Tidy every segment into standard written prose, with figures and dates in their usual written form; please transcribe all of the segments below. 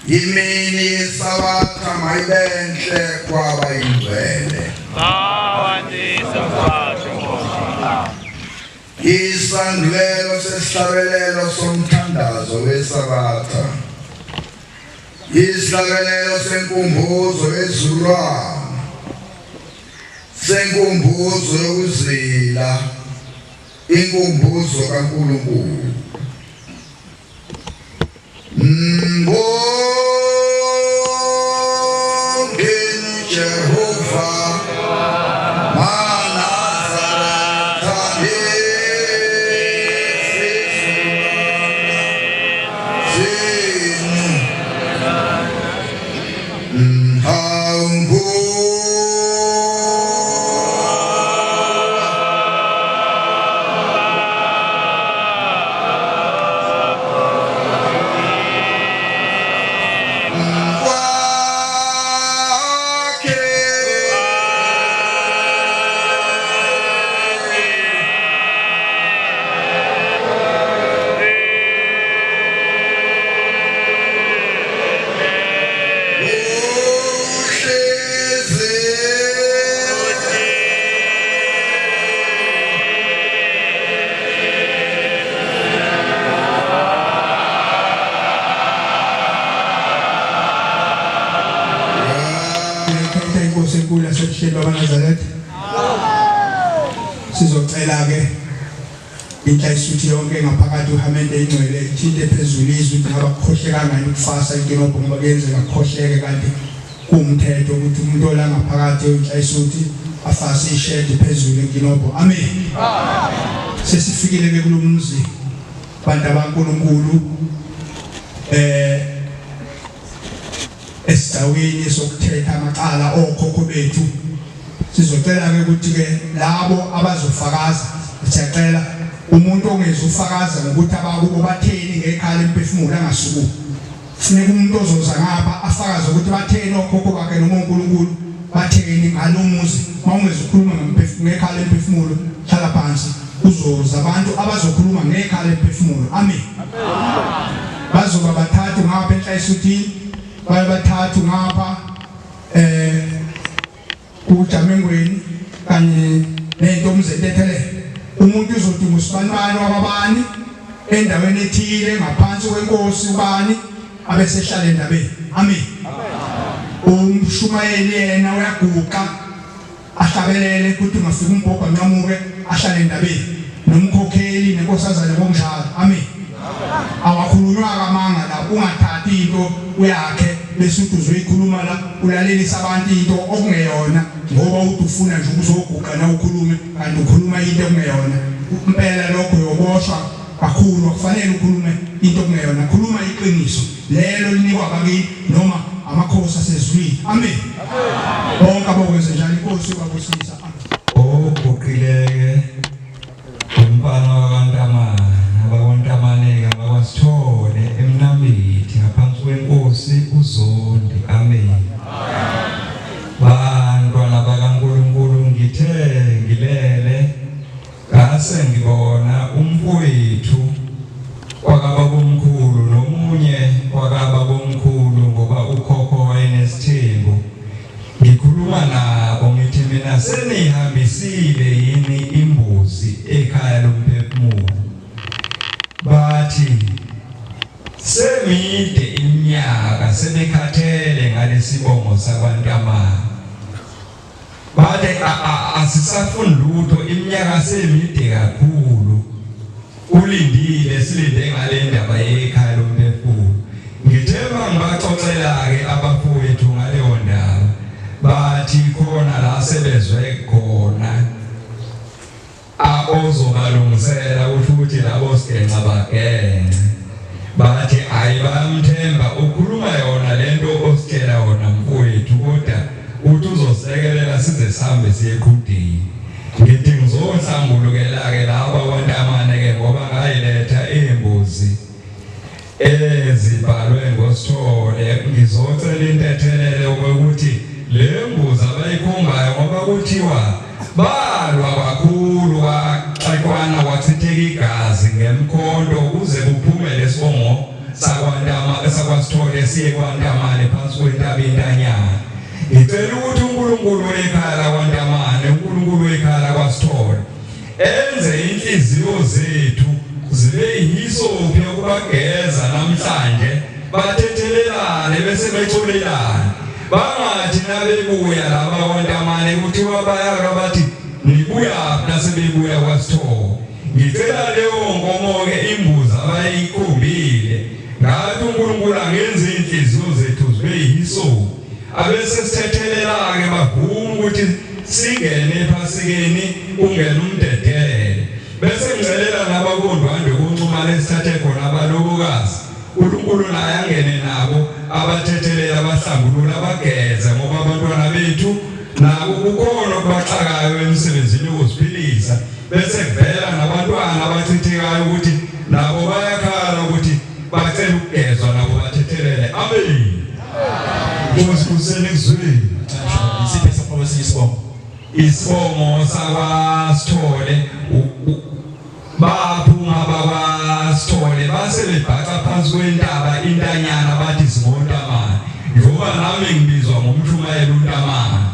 Imini yeSabatha mayibenhle kwaba ingcwele. Bawandisa kwakhe Nkosi. Isandulelo sesihlabelelo somthandazo weSabatha. Isihlabelelo senkumbuzo yesizukulwane. Senkumbuzo yokuzila. Inkumbuzo kaNkulunkulu. Mbongeni Jehova maNazaretha senu Mhambu Kwakhe uhlezi Ngiyakhetha inkosi enkulu yasebuhleni babaNazaretha. Sizocela ke inhla isuthi yonke ngaphakathi uhamente ingcwele ithinte phezulu izwi ukuthi ngaba kukhohle kangani ukufasa inkinobho ngoba kuyenzeka kukhohleke kanti kuwumthetho ukuthi umuntu ola ngaphakathi inhla isuthi afase ishedi phezulu inkinobho. Amen. Sesifikile ke kulomzi bantu abankulunkulu esigcawini sokuthetha amacala okhokho bethu. Sizocela ke ukuthi ke labo abazofakaza, siyacela umuntu ongezi ufakaza ngokuthi abakubo batheni ngekhala emphefumulo angasukumi. Funeka umuntu ozoza ngapha afakaze ukuthi batheni okhokho bakhe noma uNkulunkulu batheni ngalomuzi. Mawungezi ukhuluma ngekhala emphefumulo, hlala phansi. Kuzoza abantu abazokhuluma ngekhala emphefumulo. Amen. Bazoba bathathu ngapha enhlayisuthini, baye bathathu ngapha kuJamengweni kanye nentombi zentethelelo. Umuntu uzothi ngusibanibani wababani endaweni ethile ngaphansi kwenkosi ubani abesehlala endabeni. Amen. Umshumayeli yena uyaguqa ahlabelele kuthi ungafika umbhobho anqamuke ahlale endabeni nomkhokheli nenkosazane ngokunjalo. Amen. Awakhulunywa amanga la, ungathathi into uyakhe bese uthi uzoyikhuluma la ulalelisa abantu into okungeyona ngoba uthi ufuna nje ukuzoguqa na ukhulume kanti ukhuluma into okungeyona. Impela lokho uyoboshwa kakhulu, akufanele ukhulume into okungeyona. Khuluma iqiniso lelo linikwa abakini noma amakhosi asezulwini. Amen. Bonke abokwenze njalo inkosi yobabusisa. Amen. Oguqileke umfana wakwaNtamane, abakwaNtamane-ke abakwaSithole eMnambithi ngaphansi kwenkosi uZondi. Amen. Bantwana bakaNkulunkulu, ngithe ngilele ngase ngibona umfowethu wakababomkhulu nomunye wakababomkhulu ngoba ukhokho wayenesithembu. Ngikhuluma nabo ngithi mina seniyihambisile yini imbuzi ekhaya lomphefumulo? Bathi semide iminyaka sebekhathele ngalesibongo sakwaNtamane. Bathe asisafuni lutho, iminyaka semide kakhulu. Ulindile silinde ngale ndaba yekhaya lomphefumulo. Ngithe mangibaxoxela-ke abafowethu ngaleyo ndaba, bathi khona la sebezwe khona ozobalungisela kusho ukuthi labo sigenca bagenxe. Bathi hhayi bayamthemba ukhuluma yona lento ositshela yona mfowethu, kodwa uthi uzosilekelela size sihambe siye eqhudeni. Ngithi ngizohlambulukela-ke laba kwantamane-ke ngoba ngayiletha imbuzi ezibhalwe ngoSithole. Ngizocela intethelelo ukuthi le mbuzi abayikhombayo ngoba kuthiwa balwa kakhulu kwaxekwana kwachitheka igazi ngemkhonto kuze kuphume lesibongo. sakwaNtama sakwaSithole siye kwaNtamane phansi kwentaba intanyana. Ngicela ukuthi uNkulunkulu wekhaya lakwaNtamane, uNkulunkulu wekhaya lakwaSithole enze inhliziyo zethu zibe yihisophi yokubageza namhlanje, bathethelelane bese bexolelana, bangathi nabebuya laba kwaNtamane kuthiwa bayalwa bathi nibuyaphi nasebebuya kwaSithole. Ngicela leyo nkomo-ke imbuzi abayikhombile ngathi uNkulunkulu angenza iy'nhliziyo zethu zibe yihisophi, abese sithethelela-ke bavume ukuthi singene ephasikeni kungene umdedele. Bese ngicelela nabakondwandwe koNxumalo esithathe khona abalobokazi, uNkulunkulu naye angene nabo abathethelele abahlambulule abageze, ngoba abantwana bethu nabo kukhona okubaxakayo emsebenzini yokuziphilisa, bese kuvela nabantwana abachithekayo ukuthi nabo bayakhala ukuthi bacela ukugezwa nabo bathethelele. Amen. Nkosi kuseni kuzwini. Isiphi isibongo esiyisibongo? Isibongo sakwaSithole baphuma bakwaSithole base bebhaca phansi kwentaba intanyana bathi singontamane, njengoba nami ngibizwa ngomshumayeli uNtamane.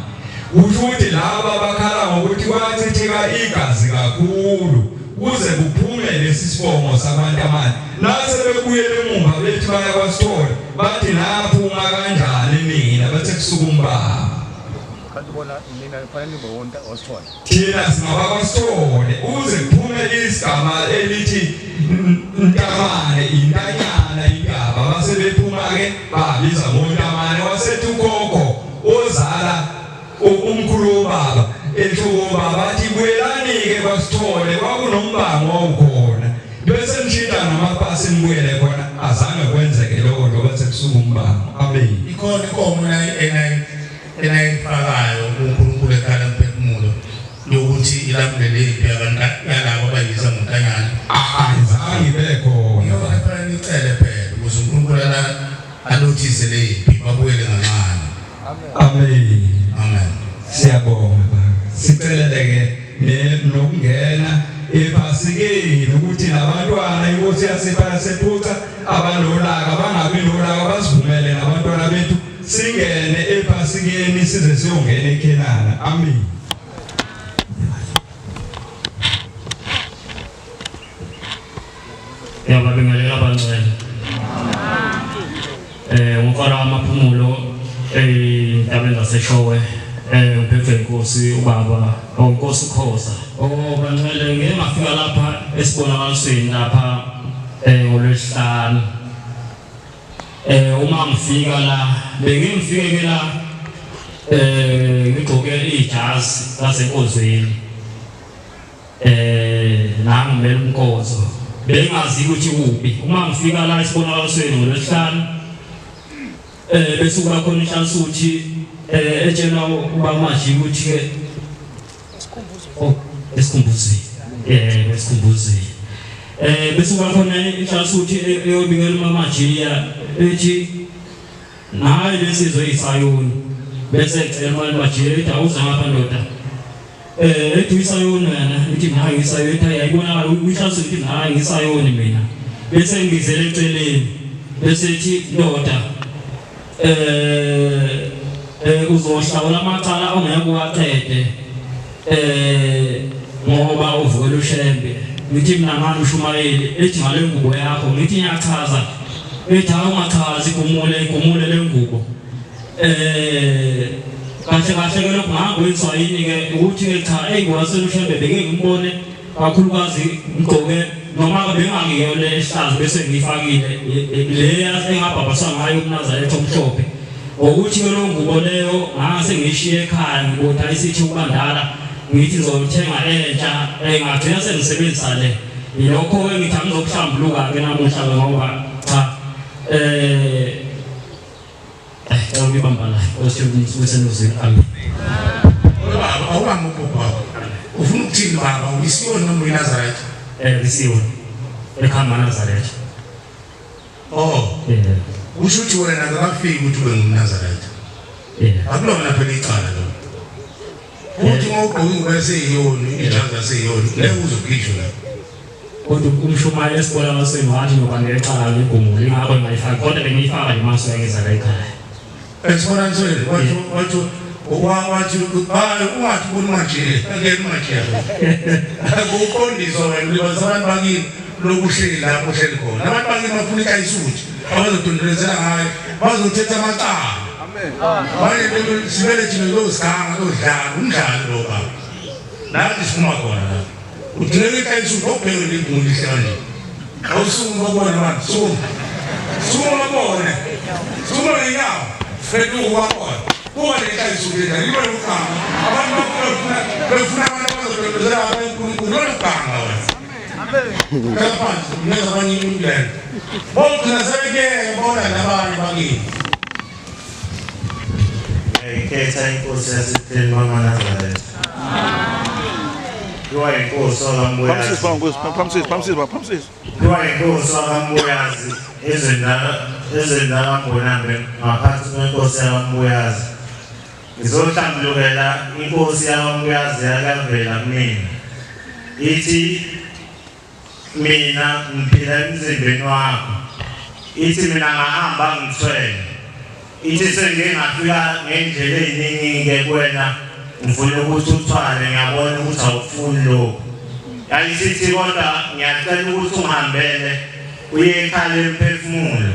Kusho ukuthi laba bakhala ngokuthi kwachitheka igazi kakhulu kuze kuphume lesi sibongo sakwaNtamane. Nase bebuyele emuva bethi baya kwaSithole bathi naphuma kanjani nina, bathe kusuka umbaba. Kanti bona nina kufanele nibe wonke osithole. Thina singabakwaSithole uze kuphume isigama elithi Ntamane, intanyana indaba, base bephuma-ke babiza ngoNtamane. Wasethi ukhokho ozala umkhulu wobaba esho kobaba athi buyelani-ke kwaSithole, kwakunombango owawukhona, bese nishintsha namapasi nibuyele khona. Azange kwenzeke lokho njengoba sekusuka umbango. Amen. Ikhona inkomo enayifakayo kuNkulunkulu ekhala mphefumulo yokuthi ilamulele impi yalabo abayisa ngontanyana. Ayizange ibe khona. Iyona kufanele nicele phela ukuze uNkulunkulu alothise le impi babuyele kancane. Amen. Amen. Siyabonga baba. Sicelele-ke nokungena ephasikeni ukuthi nabantwana inkosi yasipha yasephuca abanolaka bangabi nolaka, basivumele nabantwana bethu singene ephasikeni size siyongena eKhenana. Amen. Ngiyababingelela abangcwele. Ngokora amaphumulo entabeni zaseShowe, ngiphethwe inkosi ubaba onkosi Khoza. Oh bangcwele, ngike ngafika lapha esibonakalisweni lapha ngolwesihlanu. Uma ngifika la bengifike ke la ngigqoke ijazi lasenkonzweni. Nangimela umkonzo, bengazi ukuthi kuphi. Uma ngifika la esibonakalisweni ngolwesihlanu bese kuba khona inhlansuthi etshela uba manje ukuthi ke esikhumbuzweni esikhumbuzweni bese kuba khona inhlansuthi eyobikela uMamajiya ethi nayi lesizwe isayoni, bese ecela uMamajiya ethi awuze ngapha ndoda. Ethi uyisayoni wena, ithi mina ngisayoni, ethi ayibonakala uyihlansuthi ithi mina ngisayoni mina, bese ngizele eceleni bese ethi ndoda uzohlawula amacala ongeke uwaqede ngoba uvukela uShembe. Ngithi mina ngani ushumayeli, ethi ngale ngubo yakho. Ngithi ngiyachaza, ethi hayi ungachazi, igumule igumule le ngubo. Kahle kahle ke lokhu ngakwenziwa yini ke ukuthi ke cha eyingoba uShembe beke ngimbone kakhulukazi ngigqoke noma bengangiyona ehlaza bese ngiyifakile le engabhabhaswa ngayo umNazaretha omhlophe, ngokuthi ke lo ngubo leyo ngase ngiyishiye ekhaya ngibotha isithi ukubandala ngithi ngizothenga entsha ngagcina sengisebenzisa le. Yilokho ke ngithi angizokuhlambuluka ke namuhla ngoba cha ngibamba la osebenzi. Amen. Baba awubamba ugogo wakho. Ufuna ukuthini baba? Uyisiyoni noma uyiNazaretha? Ngisiyoni ekhaya Nazaretha. Oh. Kusho ukuthi wena akafiki ukuthi ube ngumNazaretha. Akulona phela icala lo. Futhi uma ugqoke ingubo yaseyiyoni, ijazi laseyiyoni, ngeke uze ukhishwe lapho. Kodwa umshumayeli esikole waseni wathi ngoba ngexaka ngigumule ingakho ngayifaki kodwa bengiyifaka nje mase ngiza la ekhaya. Esibona nswele wathi wathi wathi hayi ungathi ubona uMajiya angeke uMajiya. Kuqondiswa wena ulibaza abantu bakini lokuhleli lapho uhleli khona. Abantu bakini bafuna ikayisuthi abazodondolezela ngayo bazothetha amacala. Amen. Manje sibele thina kuyosiganga kuyodlala umdlalo lo baba. Nathi siphuma khona la. Udineka ikayisuthi obheke ligumbi lihle kanje. Awusukuma babone abantu sukuma. Sukuma babone. Sukuma ngenyawo. Feduka babone. Kuba nekayisuthi la libe lokuganga. Abantu bafuna befuna abantu abazodondolezela abantu uNkulunkulu lokuganga wena. Amen. Hlala phansi ngeza abanye imindlela. Bogcina sebekuyeka bona nabanye bakini. Ngiyayikhetha inkosi yasePheni wamaNazaretha. Kuwa inkosi wakaMbuyazi. Kuwa inkosi wakaMbuyazi ezweni ezweni lakaMbonambe ngaphansi kwenkosi yakaMbuyazi. Ngizohlambulukela inkosi yakaMbuyazi yakavela kumina. Ithi Mina ngiphila emzimbeni wakho. Ithi mina ngahamba ngithwele. Ithi sengike ngafika ngendlela eziningi-ke kuwena ngifuna ukuthi uthwale ngiyabona ukuthi awufuni lokhu. Yayisithi kodwa ngiyacela ukuthi ungihambele uye ekhaya lemphefumulo.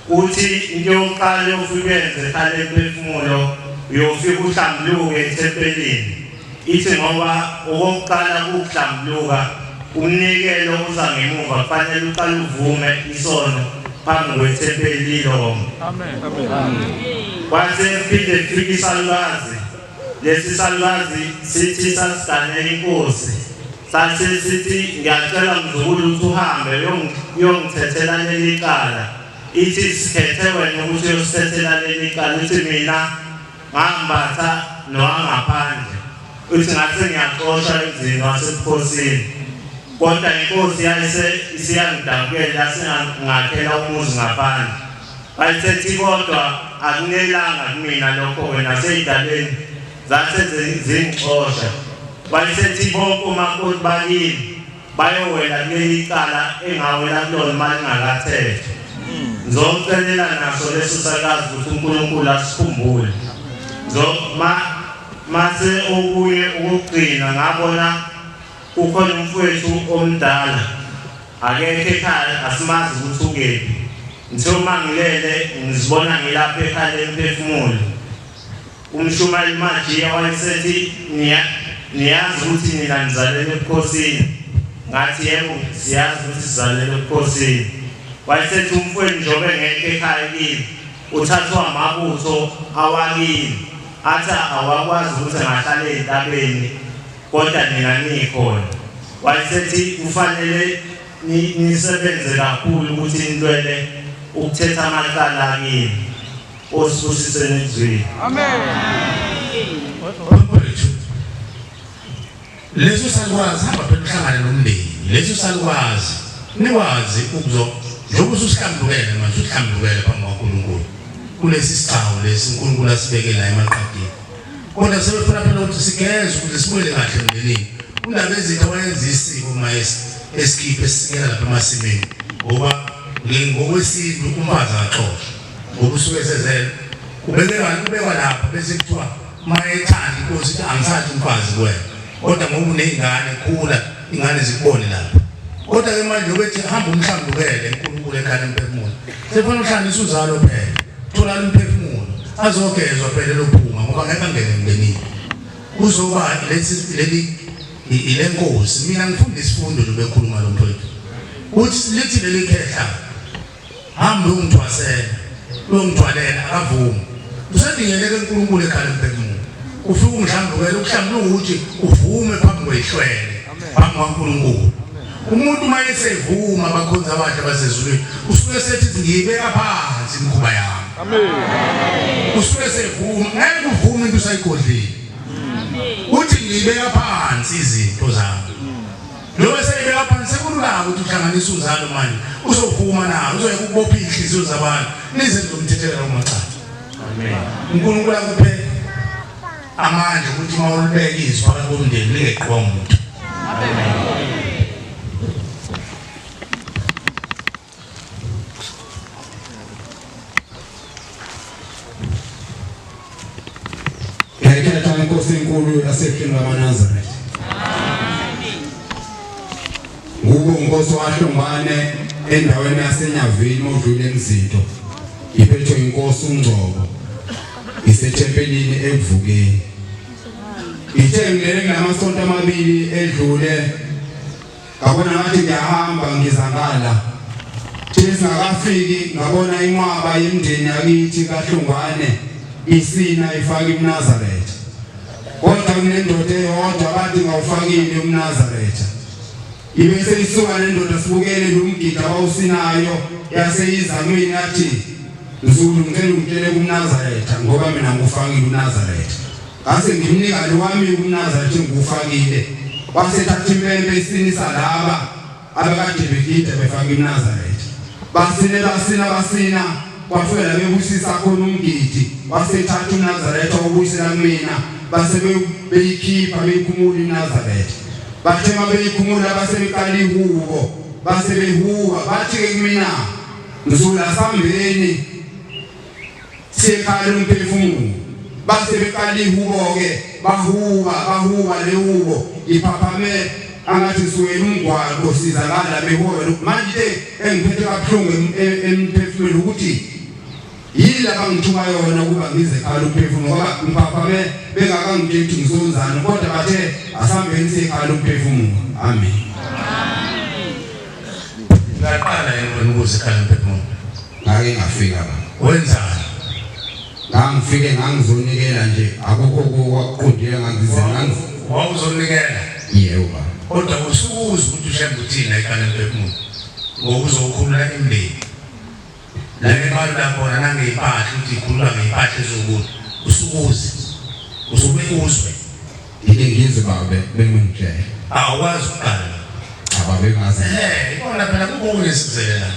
Uthi into yokuqala uyofika uyenze ekhaya lemphefumulo uyofika uhlambuluke ethempelini. Ithi ngoba okokuqala kuwukuhlambuluka, umnikelo uza ngemuva, kufanele uqale uvume isono phambi kwethempeli lilonke. Kwase kuphinde kufike isalukazi, lesi salukazi sithi sasiganele inkosi, sase sithi ngiyacela mzukulu ukuthi uhambe uyongithethela leli cala. Ithi sikhethe wena ukuthi uyosithethela leli cala, ithi mina Ngambatha nowangaphandle uthi ngase ngiyaxoshwa emzini wasebukhosini kodwa inkosi yayise isiyangidabukela yasingakhela umuzi ngaphandle bayisethi kodwa akunelanga kumina lokho wena seyidaleni zase zingixosha bayisethi bonke omakoti bakini bayowela kuleli cala engawela kulona uma lingakathethwa ngizocelela naso leso sakazi ukuthi uNkulunkulu asikhumbule ngizo ma mase okuye ukugcina ngabona kukhona umfowethu omdala akekho ekhaya asimazi ukuthi ukephi ngithe uma ngilele ngizibona ngilapha ekhaya lemphefumulo Umshumayeli Majiya wayesethi niyazi ukuthi nina nizalelwe ebukhosini. Ngathi yebo siyazi ukuthi sizalelwe ebukhosini. Wayesethi umfowenu njengoba engekho ekhaya kini uthathwa amabutho awakini athi awakwazi ukuthi angahlala ey'ntabeni kodwa nina nikhona. Wayesethi kufanele nisebenze kakhulu ukuthi nilwele ukuthetha amacala akini. Osibusise nizwile. Amen. Mfowethu, leso salukwazi hamba phela uhlangane nomndeni. Leso salukwazi nikwazi ukuzo njengoba ususihlambulukele manje usuhlambulukele phambi kwaNkulunkulu. Kulesi sigcawu lesi uNkulunkulu asibeke la emaqadini. Kodwa sebefuna phela ukuthi sigeze ukuze sibuyele kahle emndenini. UNdabezitha wayenza isiko uma esikhiphe esisikela lapha emasimini ngoba ngokwesintu umfazi akaxoshwa. Ngoba usuke esezele ubekwa ubekwa lapha bese kuthiwa uma ethanda inkosi ithi angisathi umfazi kuwena kodwa ngoba uney'ngane khula ingane zikubone lapha kodwa ke manje ubethi hamba umhlambukele uNkulunkulu ekhaya emphefumulo sefuna uhlanganisa uzalo phela thola umphefumulo azogezwa phela lophunga ngoba ngeke angene emndenini kuzoba lesi leli ilenkosi mina ngifunda isifundo nje bekhuluma lo mfowethu uthi lithi leli khehla Hamba uyongithwasela, uyongithwalela akavumi. Usedingele ke uNkulunkulu ekhala emphefumulo. Ufike ungihlambukele ukuhlambuluka ukuthi uvume phambi kwehlwele, phambi kwaNkulunkulu. Umuntu uma esevuma abakhonzi abahle basezulwini usuke sethi ngiyibeka phansi imikhuba yami. Amen. Usuke sevuma ngeke uvume into usayigodlile. Uthi ngiyibeka phansi izinto zami. Njengoba seyibeka phansi sekulula ukuthi uhlanganise uzalo manje. Uzovuma na uzoyeka ukubopha inhliziyo zabantu nize nizomthethelela umacala. Amen. uNkulunkulu akuphe amandla ukuthi uma ulibeka izwi phakathi komndeni lingeqiwa umuntu. Amen. Inkosi enkulu yaseBuhleni lamaNazaretha. Ngubo Nkosi waHlongwane endaweni yaseNyavini modlule emzinto. Iphethwe inkosi uNgcobo. Isethempelini ekuvukeni. Ithe ngilele kulamasonto amabili edlule ngabona ngathi ngiyahamba ngiza ngala. Thina singakafiki ngabona inqwaba yemndeni yakithi kaHlungwane isina ifaka iMnazaretha. Kodwa kunendoda eyodwa bathi ngawufakile umNazaretha. Ibe seyisuka nendoda sibukele lo mgidi abawusinayo yase iza kumina yathi Zulu ngicela ungitshele kumNazaretha ngoba mina ngufakile uNazaretha. Ngase ngimnika lo wami umNazaretha engufakile. Wasethatha impempe isinisa laba abakade begida befaka iMnazaretha. Basine basina basina kwafika la bebusisa khona umgidi wasethatha uMnazaretha wabuyisela kumina base beyikhipha beyikhumula iMnazaretha. Bathe mabeyikhumula base beqala ihubo base behuba bathi-ke kumina Mzulu asambeni siyekhala umphefumulo base beqala ihubo-ke bahuba bahuba lehubo iphaphame angathi siwela umgwaqo siza ngala behuba manje into engiphethe kabuhlungu emphefumulweni ukuthi yini laba ngithuka yona ukuba ngize khala umphefumulo ngoba ngiphaphame bengakangitsheli ukuthi ngizonzani kodwa bathe asambeni siyekhala umphefumulo amen. Ngaqala yini wena ukuze ekhaya mphefumulo? Ngake ngafika baba. Wenzani? Ngangifike ngangizonikela nje akukho okwakuqondile ngangize ngangiz Wawuzonikela? Yebo baba. Kodwa usukuza ukuthi uShembe uthini la ekhaya mphefumulo? Ngoba uzokhulula imndeni. La ebalula khona nangey'mpahla ukuthi ikhululwa ngey'mpahla eziwukuthi usukuze usuke uzwe. Ngike ngizwe baba bengitshela. Awukwazi ukuqala. Cha baba bengazi. Eh, ikona phela kukunye esizele la.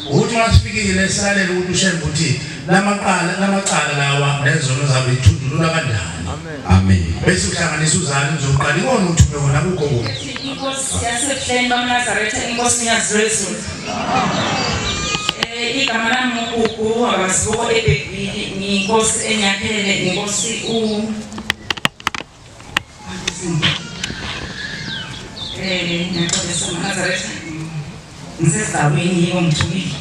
Ukuthi uma sifikile silalele ukuthi uShembe uthi lamaqala lamacala lawa nezono zabo ithundulula kanjani. Amen. Bese uhlanganisa uzalo uzoqala ikona uthume wona kukho kunye. Inkosi yaseBuhleni bamNazaretha inkosi yaZulu. Eh igama lami uGugu wabazibuko eBhebhili ngiyinkosi enyakhele inkosi u Eh ngiyaxolisa maNazaretha ngisesigcawini yiko ngithukile.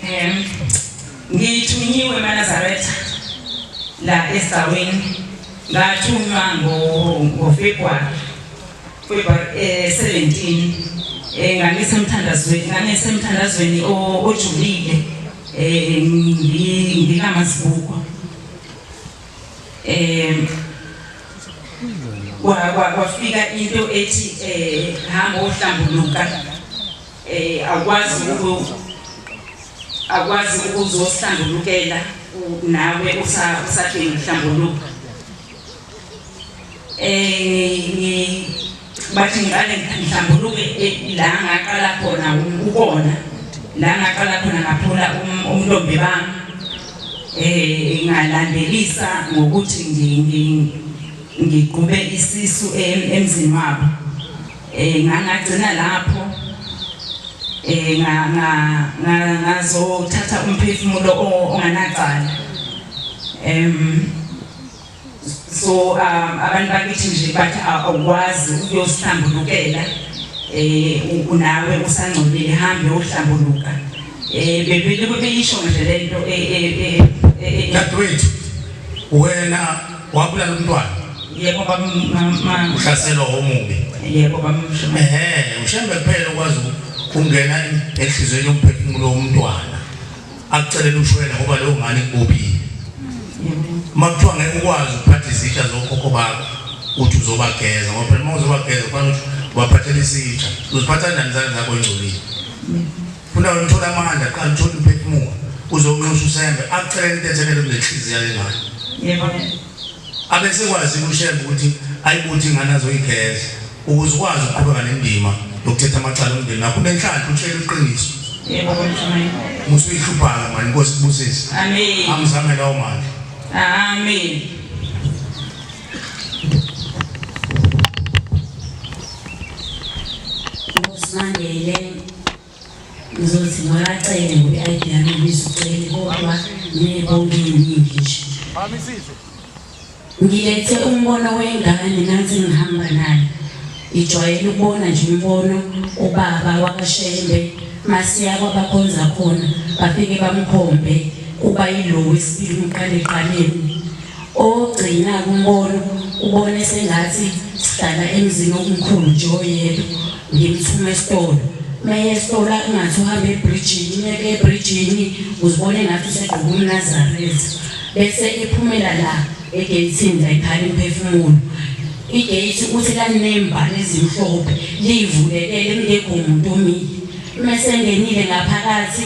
Eh ngithunyiwe maNazaretha la esigcawini ngathunywa ngo ngoFebruary February 17 eh ngangisemthandazweni ngangisemthandazweni ojulile eh ngikamazibuko eh kwafika into ethi eh hamba ohlambuluka eh akwazi uku akwazi ukuzohlambulukela nawe usathini uhlambuluka eh bathi ngiqale ngihlambuluke eh, la ngaqala khona ukona la ngaqala khona ngaphola um, umntombi bami eh ngalandelisa ngokuthi ngiqhube isisu emzini wabo eh ngangagcina lapho eh nga nga ngazothatha umphefumulo onganacala em so um, abantu bakithi nje bathi awukwazi ukuyozihlambulukela eh unawe usangcolile hambe uhlambuluka eh bebele beyisho nje lento eh eh, eh, dadewethu wena wabulala umntwana yebo baba uhlaselwa omubi yebo baba ehe ushembe kuphela ukwazi ukungena enhliziyweni yomphefumulo womntwana akucelela ushwele ngoba leyo ngane ikubobile uma kuthiwa ngeke ukwazi ukuphatha izitsha zokhokho bakho uthi uzobageza ngoba phela uma uzobageza kufanele ukuthi ubaphathele isitsha uziphatha kanjani izandla zakho ingcolile funa wena uthole amandla qala uthole umphefumulo uzonxusa usembe akucelele intethelelo kule nhliziyo yale ngane yebo abesekwazi ushembe ukuthi ayibuthi ingane azoyigeza ukuze ukwazi ukuqhubeka nendima yokuthetha amacala omndeni wakho unenhlanhla utshela iqiniso yebo mshumayeli musuyihlupha-ke mani inkosi ibusise amen amzame lawo mandla amen Usimangele ngizothi ngwakacele ngoba i-ID yami ibiza ucele kodwa nebonke iningi nje. Ngilethe umbono wengane nansi ngihamba nayo. Ijwayele ukubona nje umbono ubaba wakaShembe masiya kwabakhonza khona bafike bamkhombe kuba yilo wesibili umqale eqaleni. Ogcina kumbono ubone sengathi sihlala emzini omkhulu nje oyedwa ngimthuma esitolo. Meye esitolo engathi uhamba ebrijini, meke ebrijini uzibone ngathi usegqoka umNazaretha. Bese ephumela la egeyithini la ikhala imphefumulo. Igeyithi uthi laliney'mbali ezimhlophe liyivulekele kungekho muntu omile. Uma esengenile ngaphakathi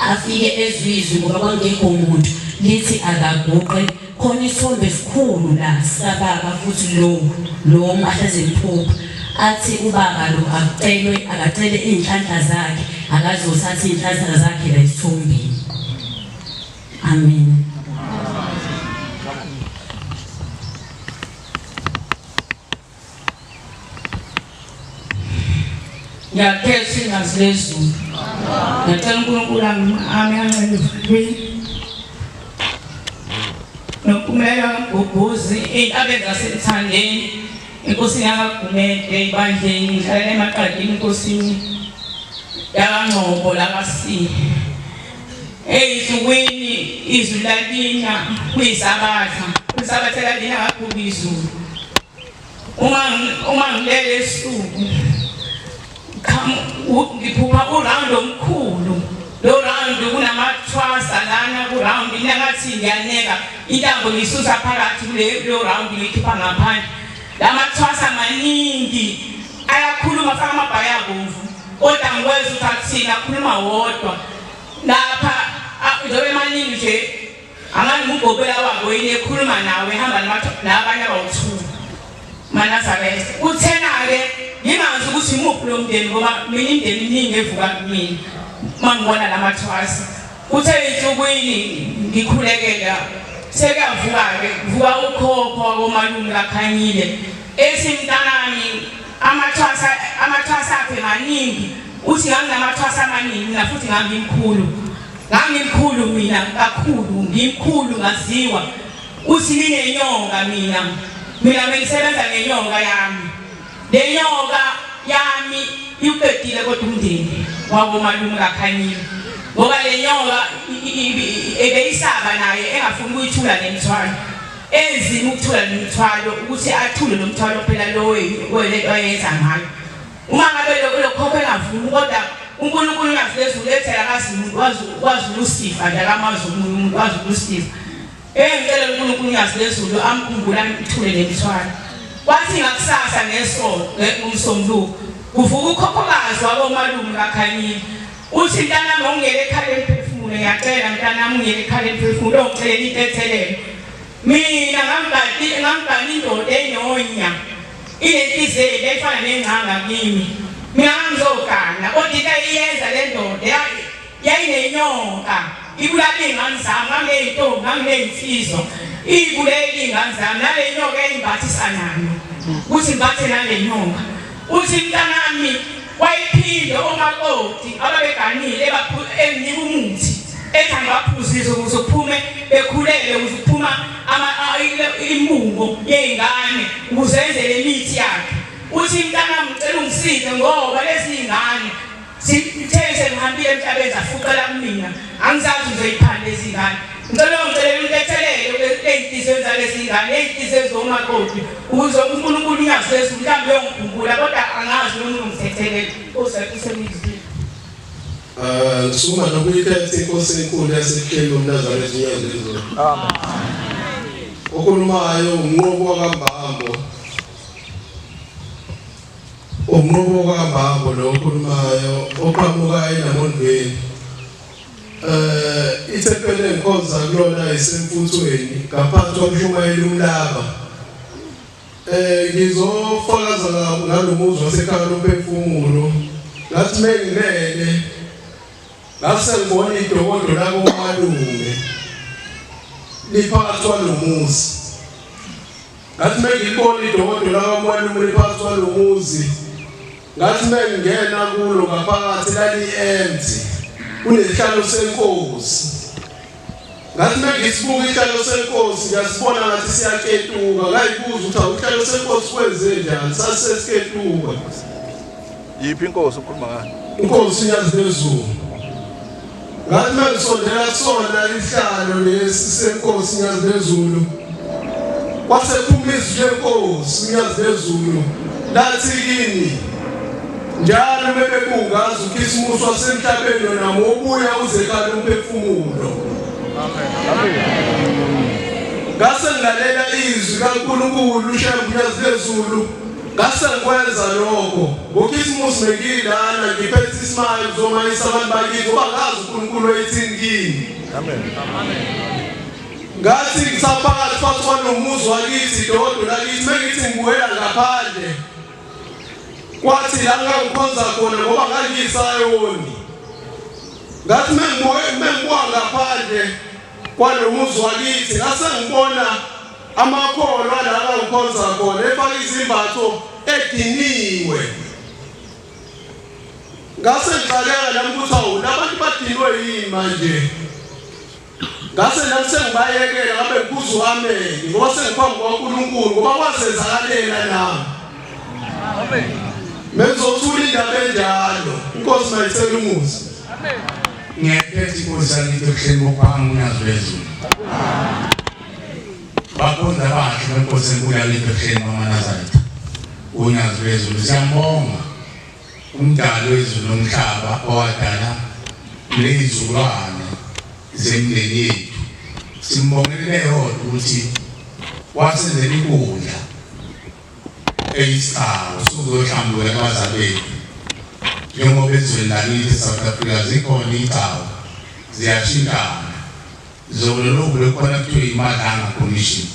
afike ezwe izwi ngoba kwakungekho muntu lithi akaguqe khona isithombe esikhulu la sikababa futhi lo lo ahleze emphupha athi ubaba lo akucelwe akacele iy'nhlanhla zakhe akazothatha iy'nhlanhla zakhe la esithombeni. Amen. Ngiyakhetha ingazi lezulu. Ngiyacela uNkulunkulu ame anqene evalweni. Nompumela kaMgubhuzi iy'ntabeni zaseMthandeni enkosini yakaGumede ibandleni ngihlalela emaqadini enkosini yakaNgcobo lakaSihi. Ey'nsukwini izulu lalina kuyisabatha, kwisabatha lalina kakhulu izulu. Uma uma ngilele ebusuku ngiphupha uround omkhulu lo round kunamathwasa lana ku round mina ngathi ngiyaneka intambo ngisusa phakathi kule lo round ngiyikhipha ngaphandle lamathwasa maningi ayakhuluma faka amabhayi abomvu kodwa ngikwenza ukuthi akuthina akhuluma wodwa lapha njengoba emaningi nje angani ngugobela wabo yini ekhuluma nawe ehamba nabanye abawu-two manazaretha kuthena-ke ngingazi ukuthi imuphi lo mndeni ngoba mina imndeni iningi evuka kumina uma ngibona la mathwasa kuthe ey'nsukwini ngikhulekela sekuyavuka-ke kuvuka ukhokho wakomalume kakhanyile ethi mntanami amathwasa amathwasa akhe maningi uthi nganginamatwasa amaningi mina futhi ngangimkhulu ngangimkhulu mina kakhulu ngimkhulu ngaziwa uthi nginenyoka mina mina bengisebenza ngenyoka yami le nyoka yami iwuqedile kodwa umndeni wakomalume kakhanyile ngoba le nyoka ebeyisaba naye engafuni ukuyithula nemithwalo enzima ukuthula nemithwalo ukuthi athule lo mthwalo phela lo oyenza ngayo Uma ngabe lo khokho engavumi kodwa uNkulunkulu ungaphezulu ethi akazi umuntu wazi wazi uLusifa nje akamazi omunye umuntu wazi uLusifa. Engicela uNkulunkulu ungaphezulu amkhumbule amthule nemithwalo. Kwathi ngakusasa ngesonto ngomsombuluko kuvuka ukhokhokazi wakomalume kaKhanyile. Uthi mntanami ungiyele ekhaya emphefumulo ngiyacela mntanami ungiyele ekhaya emphefumulo ongicelela intethelelo. Mina ngangibhali ngangibhali indoda enonya inenhliziyo embi efana nengcanga kimi. Mina ngangizogana kodwa into ayiyenza le ndoda yayinenyoka ibulala iy'ngane zami nganginey'ntombi nganginey'nsizwa iyibulele iy'ngane zami nale nyoka yayimbathisa nayo ukuthi ngimbathe nale nyoka uthi mntanami wayiphinde omakoti ababeganile enginika umuthi ethi angibaphuzise ukuze kuphume bekhulele ukuze kuphuma imbungo yey'ngane ukuze enze le mithi yakhe uthi mntanami ngicela ungisize ngoba lezi ngane sithe sengihambile emhlabeni zafuqela kumina angizazi ngizoyiphanda lezi ngane ngicela ungicelela untethelele ey'nhliziyweni zalezi ngane ey'nhliziyweni zomakoti ukuze uNkulunkulu unyazi lwezulu mhlawumbe uyongikhumbula kodwa angazi noma uyongithethelele usemizini. Eh ngisukuma nokuyikhetha inkosi enkulu yasebuhleni bomNazaretha uNyazi lwezulu. Amen. Okhulumayo umnqobi wakaMbambo. Umnqobi wakaMbambo lo okhulumayo oqhamuka eNamondweni. Eh ithempeli engikhonza kulona isemfuthweni ngaphansi kwamshumayeli umlaba. Eh ngizofakaza ngalomuzi wasekhaya lomphefumulo. Ngathi mengilele ngase ngibona idokodo lakomalume liphakathi kwalomuzi. Ngathi mengilibona idokodo lakomalume liphakathi kwalomuzi ngathi mengingena kulo ngaphakathi lali empty kunesihlalo senkosi. Ngathi mengisibuka ihlalo senkosi ngiyasibona ngathi siyaketuka ngayibuza ukuthi awuhlalo senkosi kwenze njani sasesiketuka. Yiphi inkosi ukhuluma ngayo? Inkosi yaziphezulu. Ngathi mangisondela kusona isihlalo lesi senkosi yaziphezulu. Kwase kuphuma izwi lenkosi yaziphezulu lathi kimi njalo bebebungaza ukhisimusi wasemhlabeni wena mobuya uze khala umphefumulo. Amen. Ngase ngilalela izwi kaNkulunkulu uShembe uNyazi Ngase ngikwenza lokho ngokhisimusi bengilana ngiphethe isimali ngizomayisa abantu bakithi ngoba ngazi uNkulunkulu wayethini kimi. Amen. Ngathi ngisaphakathi kwathi kwanomuzi wakithi dodo lakithi mengithi ngibuyela ngaphandle kwathi la ngangikhonza khona ngoba ngangiyisayoni ngathi mengibuka ngaphandle kwalomuzi wakithi ngase ngibona amakholwa la angikhonza khona efaka izimbatho ediniwe ngase ngixakeka nami ukuthi awu labantu badinwe yini manje ngase nami sengibayekela ngabe ngikuzwa u-ameni ngoba sengiphambi kwaNkulunkulu ngoba kwazenzakalela nami Amen. Mengizothula indaba enjalo inkosi mayithele umusa. Amen. Ngiyakhetha inkosi yakithi ebuhleni bokuphanga unyazi lwezulu. Bakhonza abahle benkosi enkulu yakithi ebuhleni bamaNazaretha. Unyazi lwezulu siyambonga umdali wezulu nomhlaba owadala lezizukulwane zemindeni yethu. Simbongele yodwa ukuthi wasenzela inkundla eyisigcawu sokuzohlambulula abazali bethu njengoba ezweni lakithi e-South Africa zikhona iy'gcawu ziyashintshana zona lokhu bekukhona kuthiwa imadlanga commission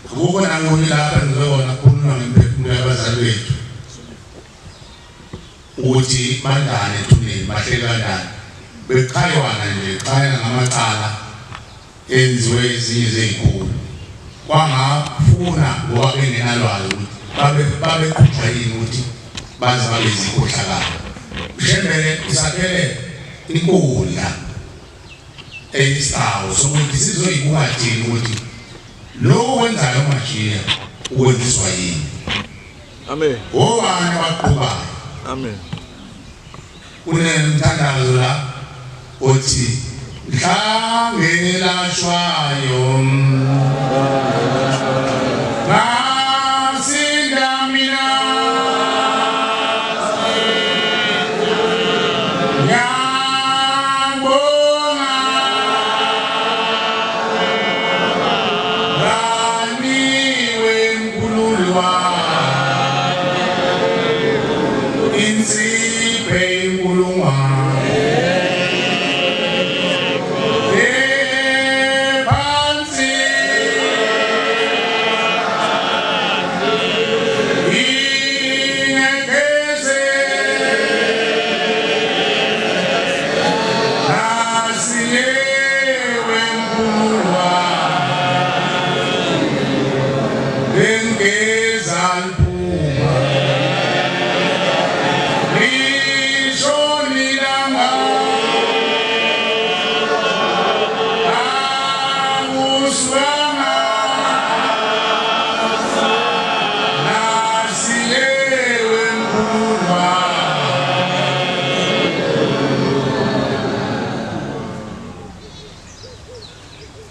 akukho nakunye lapha ngizokona kukhulunywa ngemphefumulo yabazali bethu ukuthi banjani ethuneni bahleli kanjani bekuchaywana nje chayana ngamacala enziwe ezinye zezikhulu kwangafuna ngoba bengenalwazi ukuthi babe babeqhutshwa yini ukuthi baze babe zikhohlakalo ushembele usakhele inkundla eyisawo sokuthi sizoyibuka thina ukuthi lokhu kwenzayo mashiya ukwenziswa yini amen obani abaqhubayo amen Kunemthandazo la othi mhlangelashwayo ngasinda mina ngiyabonga nganiwe mkhululwa Insiphe inkulungwane Phansi Ingekeze Nasiyewe mkhululwane Bengeza liphuma Lishoni langa Akuswanga Nasiyewe mkhulwa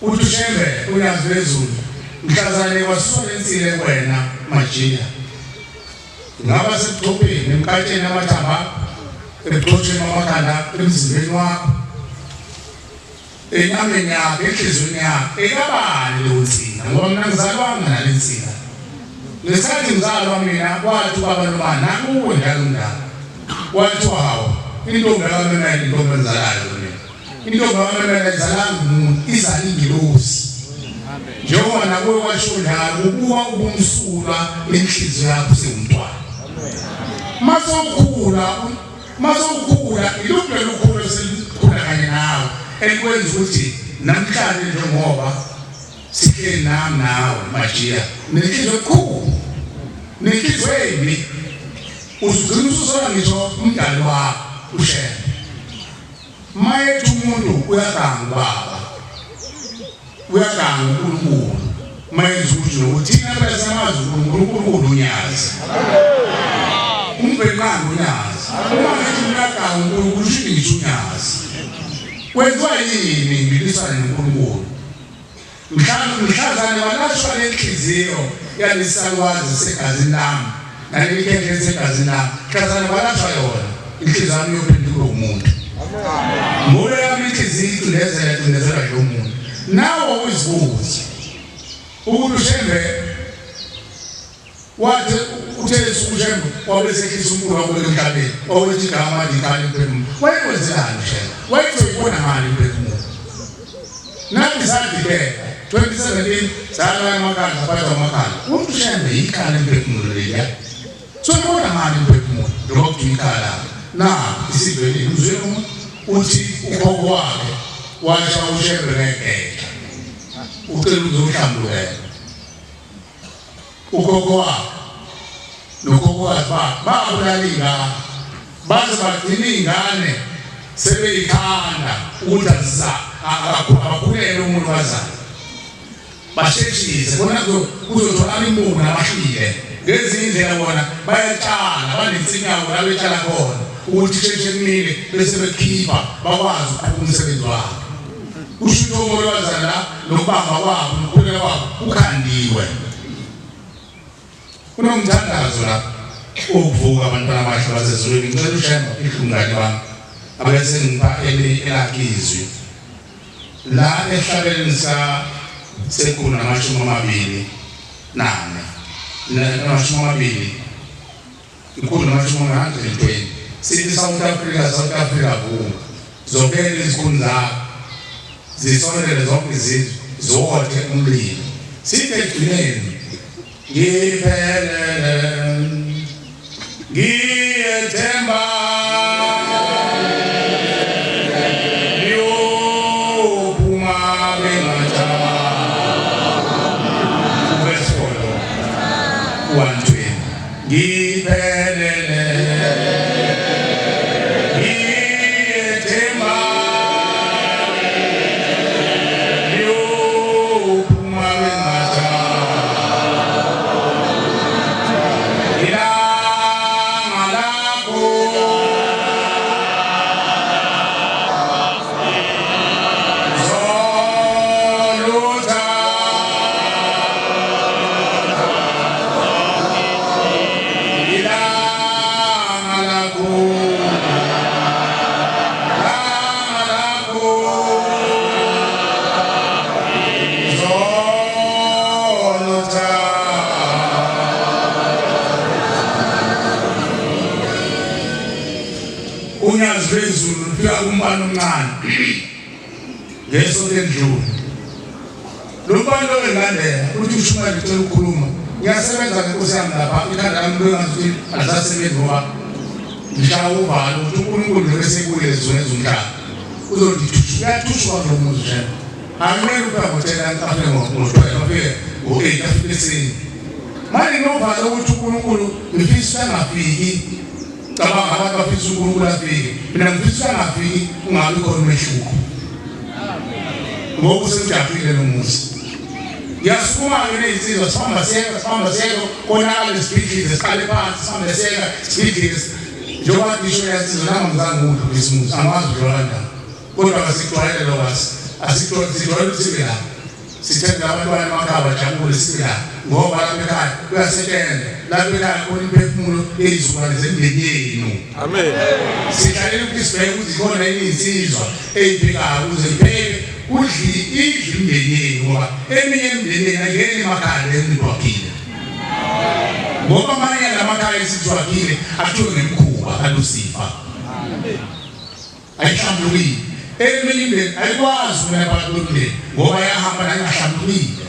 Uthi uShembe uyazi lezulu mhlazane kwasuka insile kuwena Majiya ngaba sebuchopheni emkatsheni amathambo akho ebuchotsheni bamakhanda akho emzimbeni wakho enyameni yakho enhliziyweni yakho ekabani leyo nsila ngoba mina ngizalwanga nale nsila ngesikhathi ngizalwa mina kwathi ubaba noma nakuwe njalo mndala kwathiwa hawu intombi yakamemela intombi enzalayo mina Intombi kaMamela ayizalanga umuntu, izala ingilosi. Njengoba nakuwe kwasho njalo, ubuka ubumsulwa benhliziyo yakho usewumntwana. Masewukhula, masewukhula iluphi lolu khulu eselikhula kanye nawe elikwenza ukuthi namhlanje njengoba sihleli nami nawe Majiya nenhliziyo ekhulu nenhliziyo embi uzugcina ususola ngisho umdali wakho uShembe. Mayethi umuntu uyaganga ubaba, uyaganga uNkulunkulu. Mayenza ukuthi nokuthi thina phela siyamazi uNkulunkulu, uNkulunkulu unyazi. Umbhenqanga unyazi. Uma ngithi uyaganga uNkulunkulu usho ngithi unyazi. Kwenziwa yini ngilwisane noNkulunkulu? Mhlazane walashwa lenhliziyo yalesalukwazi segazini lami naleli khehle lisegazini lami. Mhlazane walashwa yona inhliziyo yami iyophinde kube umuntu. Ngoba yami inhliziyo icindezela icindezelwa nje umuntu. Nawe uzibuze ukuthi uShembe Wathi uthe uShembe wabe esehlisa umkhulu wakubeka emhlabeni wawethi igama likhala imphefumulo. Wayekwenzelani uShembe? Wayezoyibona ngani imphefumulo? Nathi sadideka 2017 salala emakhanda saphathwa amakhanda. Uthi uShembe yikhala imphefumulo leliya. Soyibona ngani imphefumulo njengoba kuthiwa ikhala na isivelile uzwe umuntu uthi ukhokho wakhe washa uShembe ngegeja ucela uzohlambulukela Ukhokho wakhe nokhokhokazi bakhe babulala iy'ngane baze bagcina iy'ngane sebeyikhanda ukuthi abakhulele umuntu wazana basheshise khona kuzotholakala imbungu nabahlile ngezinye indlela bona bayatshala banensimi yabo la betshala khona ukuthi sheshe kumile bese bekhipha bakwazi ukuqhuba umsebenzi wabo. Kusho ukuthi omolwazana la nokubamba kwabo nokukhuleka kwabo kukhandiwe. Kunomthandazo la ukuvuka abantwana abahle basezulwini. Ngicela uShembe afihle umngane wami abese ngipha elakhe izwi la ehlabeleni sa sekhulu namashumi amabili nane namashumi amabili ikhulu namashumi 120 sithi South Africa South Africa vuma zokele izikhulu zakho zisondele zonke izizwe zothe umlilo sithi ekugcineni ngiphelele ngiyethemba liyophuma bengathaba verse 4 120 Ngiphelele ngiyethemba liyophuma bengathaba ilanga lakho zolutha Ilanga lakho Ilanga lakho Zolotha Unyazi lwezulu lufika kumbani omncane ngesonto elidlule Lo mfana lo engilandela uthi ushumayela ucela ukukhuluma. Ngiyasebenza ngenkosi yami lapha ikhanda lami bengathi alisasebenzi ngoba ngishaya uvalo ukuthi uNkulunkulu njengoba esekuye ezweni zomhlaba uzothi thushu uyathushuka kulo muzi nje. Akumele ufike ngo-10 afike ngo-12 afike ngo-8 afike ekuseni. Manje nginovalo ukuthi uNkulunkulu ngifisa angafiki cabanga abantu bafisa uNkulunkulu afike mina ngifisa angafiki ungabi khona umehluko. Ngoba usejahile lo muzi. Ngiyasukuma-ke nezinsizwa sihamba siyeka sihamba siyeka konakale sibhidlize siqale phansi sihambe siyeka sibhidlize njengoba ngisho yansizwa nami angizange ngiwudlulise umuzi angiwazi udlula kanjani kodwa asikujwayele lokho asikujwayele sijwayele ukuthi sibe lapha sithenge abantwana emakhaya bajabule sibe lapha ngoba lapha ekhaya kuyasetshenzwa lapha ekhaya khona imiphefumulo yezizukulwane zemindeni yenu amen sihlalela ukuthi sibheke ukuthi khona yini insizwa eyiphikayo ukuze ipheke kudli idli imindeni yenu ngoba eminye imindeni yenu ayingeni emakhaya leniwakhile ngoba amanye lamakhaya esithiwakhile athiwe ngemikhuba kaLusifa ayihlambulukile eminye imindeni ayikwazi ukungena phakathi kwemindeni ngoba yahamba nayo ingahlambulukile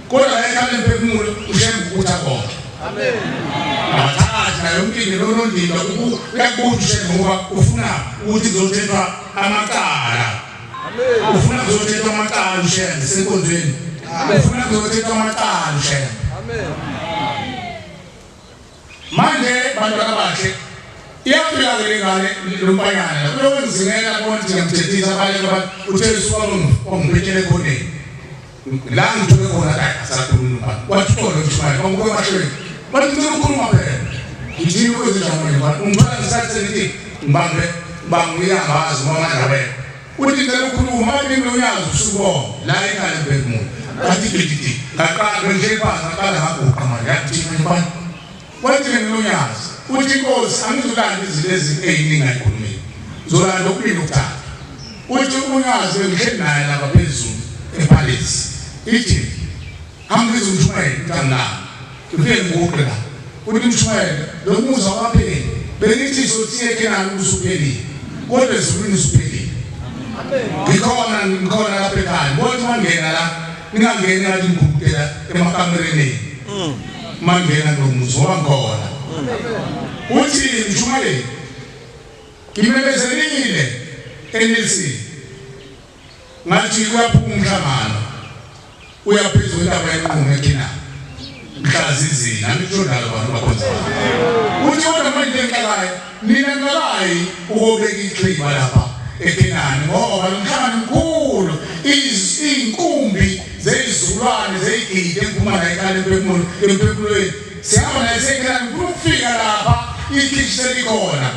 kodwa yayikhala emphefumulo uShembe ukuthi akonke abathathi nayo yonke into lonondindwa uyakubuza uShembe ngoba ufuna ukuthi kuzothethwa amacala ufuna kuzothethwa amacala uShembe senkonzweni ufuna kuzothethwa amacala uShembe manje bantwana bahle. Iyafika-ke le ngane lo mfanyana kulokungizingela kubona ukuthi ngiyamthethisa abaleke abantu uthe usuka wangibetshela ekhoneni la ngithuke khona kayi asakhuluma umfana wathi uxolo mshumayeli wangibuka emahlweni wathi ngicela ukukhuluma phela ngithini ukwenze njani manje mfana ungithola ngesikhathi sengithi ngibambe ngibambe uyangazi ngoba amandla awekho uthi ngicela ukukhuluma manje mina uyazi usubonga la ekhaya emphefumulo ngathi gididi ngaqala bengihleli phansi ngaqala ngaguqa manje yathi manje mfana Wathi nginonyazi uthi inkosi angizulanda izinto eziningi ayikhulumile ngizolanda okubili okuthathu uthi unyazi bengihleli naye lapha phezulu epalace ithi angibiza umshumayeli ukuthi angilali ngifike ngiguqe la uthi umshumayeli lo muzi awukapheli bengithi sothi ekhenani usuphelile kodwa ezulwini usuphelile ngikhona ngikhona lapha ekhaya kodwa uma ngena la ningangeni ngathi ngigugudela emakamereni mangena kulo muzi ngoba ngikhona uthi mshumayeli ngimemezelile eNLC ngathi uyaphuma umhlangano uya phezu kwentaba yenqumo eKhenani mhlazizini angisho njalo bantu bakhonza uthi kodwa manje engixakayo nina ningakayi ukobeka ixhiba lapha eKhenani ngoba lo mhlangano mkhulu izinkumbi zeyizukulwane zeyigidi engiphuma naye ekhaya emphefumulo emphefumulweni sihamba naye seKhenani ngifuna ukufika lapha ikhishi selikhona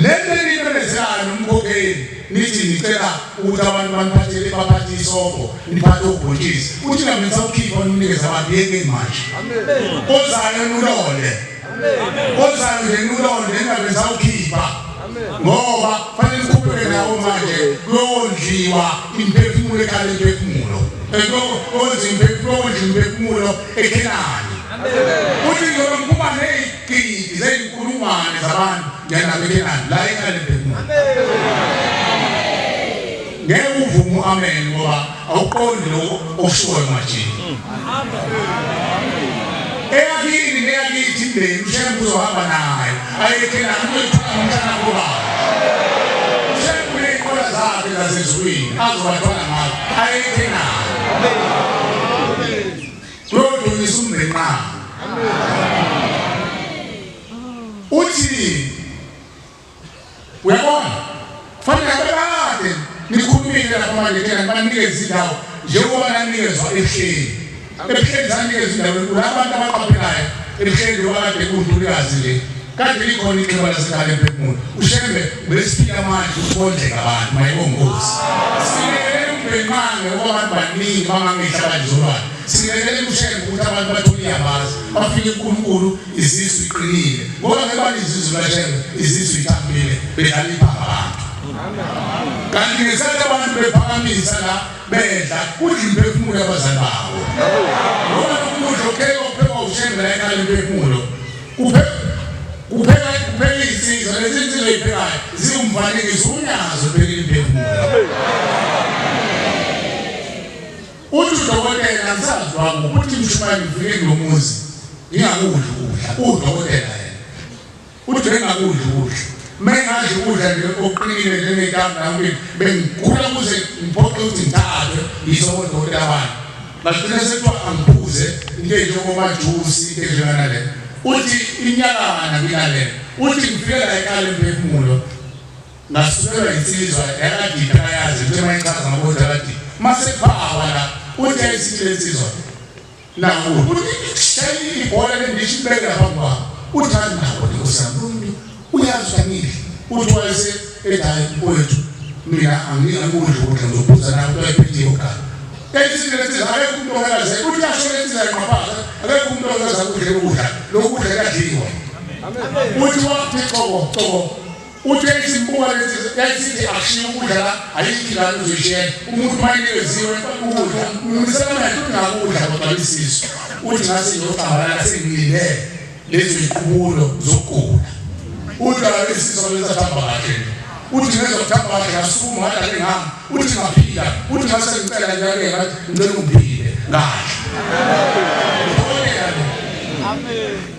le nto eniyimemezelayo nomkhokheli nithi nicela ukuthi abantu baniphathele baphathe isobho niphathe ubhontshisi uthi nami nisawukhipha nimnikeze abantu yekeni manje ozayo nulonde ozayo nje nulonde ningabe nisawukhipha ngoba fanele nikhuphuke nawo manje kuyondliwa imphefumulo ekhala imphefumulo kondla imphefumulo ekhenani uthi ngizobe ngiphuma ney'gidi zey'nkulungwane zabantu ngiyanabo ekhenani la ekhala imphefumulo ngeke uvume u-amen ngoba awuqondi lokho okushoyo majini eyakini neyakithi imndeni ushembe uzohamba nayo ayekhenani uzoyithwala ngomhlana kobaba ushembe uney'nqola zakhe zasezulwini azobathwala ngazo ayekhenani kuyodumisa umndeni uthi uyabona fanele abekade nikhulumile lapha manje thina nibanikeza indawo njengoba nanikezwa ebuhleni ebuhleni sanikezwa indawo enkulu abantu abaqaphelayo ebuhleni njengoba kade kuntulikazi nje kade likhona ixhiba lasekhaya emphefumulo ushembe ubesiphila manje ukubondleka abantu mayibongozi silekelela umbhenqange ngoba abantu baningi bangangehla abadlulwane silekelela ushembe ukuthi abantu bathole iyabazi bafike kuNkulunkulu izisu iqinile ngoba ngeke balizisu lashembe izisu ithambile bedlala iphanga abantu kanti ngesikhathi abantu bephakamisa la bedla kudla imphefumulo yabazali babo ngoba lokudla okheka ophekwa ushembe la ekhaya imphefumulo kupheka kupheka izinsizwa lezi nsizwa eziphekayo ziwumfanekiso unyazo pheka imphefumulo Uthi udokotela angisazi wami ukuthi mshumayeli ngifike kulo muzi ngingakudli ukudla udokotela yena uthi bengakudli ukudla mengadli ukudla nje okuqinile njengey'ntambo nami bengikhula kuze ngiphoqe ukuthi ngithathwe ngisho kodokotela bani ngagcina sekuthiwa angiphuze into enjengomajusi into enjenganale uthi iminyakana nginale uthi ngifike la ekhaya emphefumulo Ngasukelwa insizwa yakade iphela yazi into uma ichaza ngokuthi akade mase kuphakwa la uthi ayisithi lensizwa naku uthi shayi ibhola lendishi ibeke lapha kwami uthi hayi nako nkosi yami lo muntu uyazi ukuthi angidli uthi wayese ethi hayi mfowethu mina angikudli ukudla ngizophuza nawe into ayiphethe yokuqala yayithi lensizwa akekho umuntu ongakaze uthi yasho lensizwa yaqaphaza akekho umuntu ongakaze akudle ukudla lokudla kuyadliwa uthi wathi cobo cobo Uthi yayisimbuka lezi yayisithi akushiye ukudla la ayikho la uzoyishela umuntu uma inikeziwe ukudla umuniselana uthi ngakudla kodwa isisu uthi ngase ngiyocambalala sengilinde lezo ziqubulo zokugula uthi ake isisu lesathamba kahle uthi ngezwa kuthamba kahle ngasukuma ngathi ake ngihamba uthi ngaphila uthi ngase ngicela ngiyake ngathi ngicela ungiphile ngadla Amen.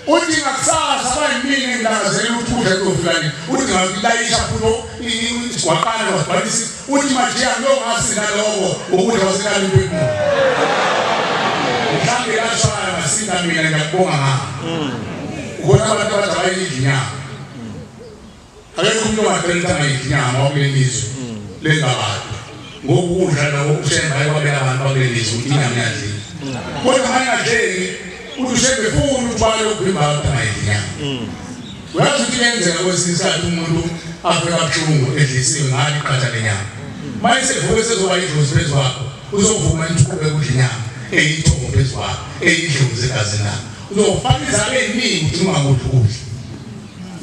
Uthi ngakusasa bayimini ngilangazelela ukuthi ukudla kuzofika nini. Uthi ngakulayisha futhi isigwaqana kwagcwalisa. Uthi manje angiyongasinda lokho ngokudla kwasekhaya into enkulu. Mhlawumbe lashaya ngasinda mina ngiyakubonga ngakho. Ukhona abantu abathi abayidli inyama. Akekho umuntu ongacela ukuthi angayidli inyama wakuleli lizwe lengabadwa ngokudla lokho uShembe ayekwabela abantu bakuleli lizwe ukuthi inyama iyadliwa. Kodwa uma ingadleki uthi uShembe funa ukuthi bale ukuvimba abantu angayidli inyama. Uyazi ukuthi kuyenzeka kwesinye isikhathi umuntu afe kabuhlungu edlisiwe ngalo iqatha lenyama. Uma esevuka sezoba idlozi phezu kwakho uzovuma ukuthi uqhubeke udle inyama eyithongo phezu kwakho eyidlozi egazini lakho. Uzofaka izaba eziningi ukuthi ungakudli ukudla.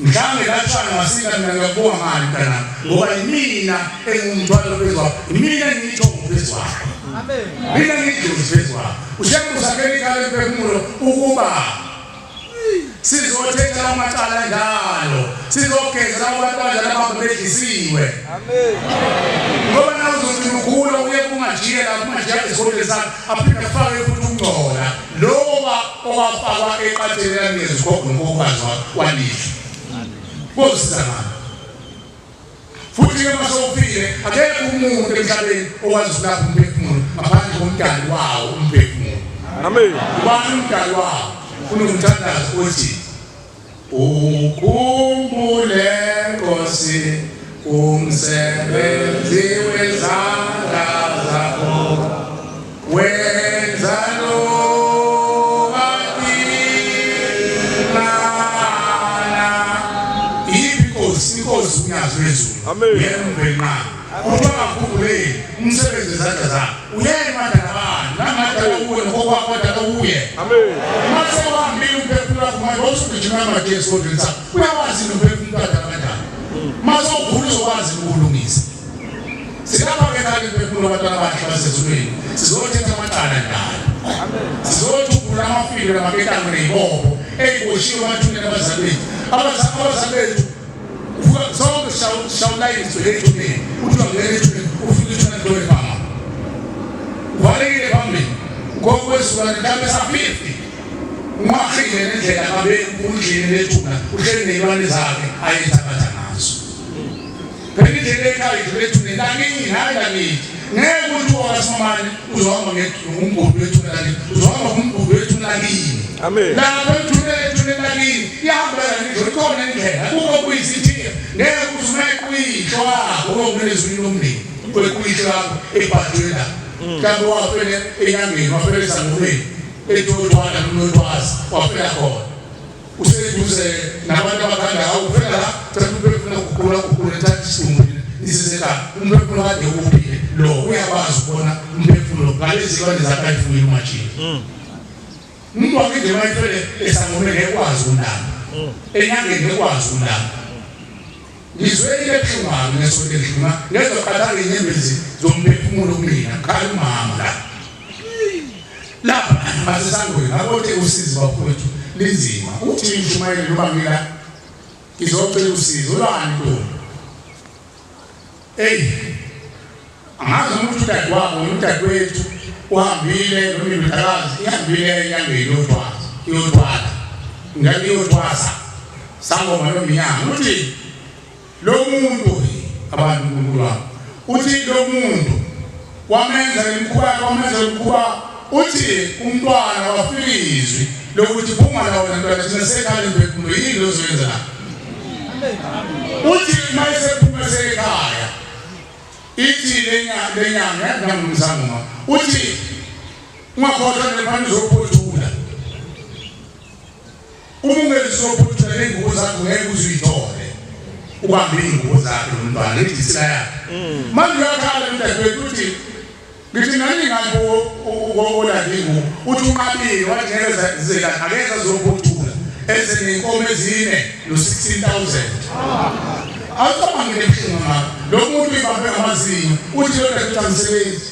Mhlawumbe lathwana wasinda mina ngiyakubonga ngani mntanami ngoba yimina engumthwalo phezu kwakho yimina engiyithongo phezu kwakho mina ngiyidlozi phezu kwakho uShembe usakhela ikhala emphefumulo ukuba sizothetha amacala njalo sizogeza labo bantu abanjalo abahambe bedlisiwe ngoba nawe uzogcina ukhula uye kungajiye lapho ungajiya esikoleni sakho aphinde afake futhi ukungcola loba owafakwa eqatheni lanikeza ugogo nomfokazi wakho walidla kosiza ngani futhi ke uma sewufile akekho umuntu emhlabeni okwazi ukulapha umphefumulo ngaphandle komdali wawo umphefumulo. Amen. Ubani umdali wawo? Kunomthandazo othi ukhumbule Nkosi umsebenzi wezandla zakho wenza lobakinana iphi inkosi inkosi unyazi lwezulu yemvenqa kuthiwa ngakhumbuleli umsebenzi wezandla zakho uyena madala abantu nangadala kuwe nokokwakho wadala kuye mase uhambile umphefumulo wakho manje wawusugijima amadiye esigodlweni sakho uyawazi nomphefumulo wadala kanjani mase ugula uzokwazi ukulungisa Silapha ke khali mphefumulo abantwana abahle basezulwini. Sizothetha amacala njalo. Sizothukula amafilo namaketango neyibopho eyiboshiwe emathuneni abazali bethu. Abazali bethu uvuka sonke sishawulayini sigcwele ethuneni. Uthi uyangena ethuneni ufike ithuna ligcwele phama. Uvalekile phambili. Ugogo wezulwane mhlawumbe sa-50. Umahile nendlela ngabe undlini lethuna uhleli ney'lwane zakhe ayethakatha ngazo. Phela indlela ekhaya idlula ethuneni lakini hayi lakithi. Ngeke ukuthi wakasimamane uzohamba ngomgudu wethuna lakini. Uzohamba ngomgudu wethuna lakini. Amen. Lapha ethuneni ethuneni lakini ihambela ngisho ikhona indlela. Kukho kuyisithiyo. Ngeke ukuthi umeqwisho wakho ngoba ezwini lomndeni. Kweqwisho lakho ebhadweni la. Mhlawumbe wafele enyangeni wafele esangomeni. Ethothwana nonothwazi wafela khona. Useduze nabantu abakhanda hawu phela la thatha umphefumulo ukugula ukugula thatha isidumbu isisekhaya umphefumulo kade uphile lo uyakwazi ukubona umphefumulo ngalezi zilwane zakhe ayifuyile umajini umuntu wakhe mayifele esangomeni ngeke kwazi ukulamba enyangeni ngeke kwazi ukulamba ngizwelile ebuhlungu ngesonto elidlula ngezoqatha inyembezi zomphefumulo kumina khala umama la lapha basesangweni ngakho usizi bafowethu linzima uthi intshumayelo noma ngila ngizocela usizo lwani ntombi eyi angazi noma ukuthi udadewabo nodadewethu uhambile noma indodakazi ihambile enyangeni yothwasa iyothwala ngake iyothwasa sangoma noma inyanga uthi lo muntu abantu uNkulunkulu wami uthi lo muntu wamenza lemkhuba wamenza lemkhuba uthi umntwana wafika izwi lokuthi phuma la wena ntwana thina sekhaya imphefumulo yini lozoyenza la uthi uma esephuma sekhaya ithi lenyanga yangumzangoma uthi ungakhohlwa nefana uzophothula Uma ungezophuthela ney'ngubo zakho ngeke uze uyithole. Ubambe iy'ngubo zakhe lo mntwana, idisila yakhe. Manje uyakhala udadewethu uthi ngithi nani ngani olanda iy'ngubo uthi unqabile wathi ngeke zizelana akeze azophuthula eze ney'nkomo ezine no-16,000. Awucabangi into ebuhlungu ngakho. Lo muntu uyibambe ngamazinyo uthi lo dadewethu angisebenzi.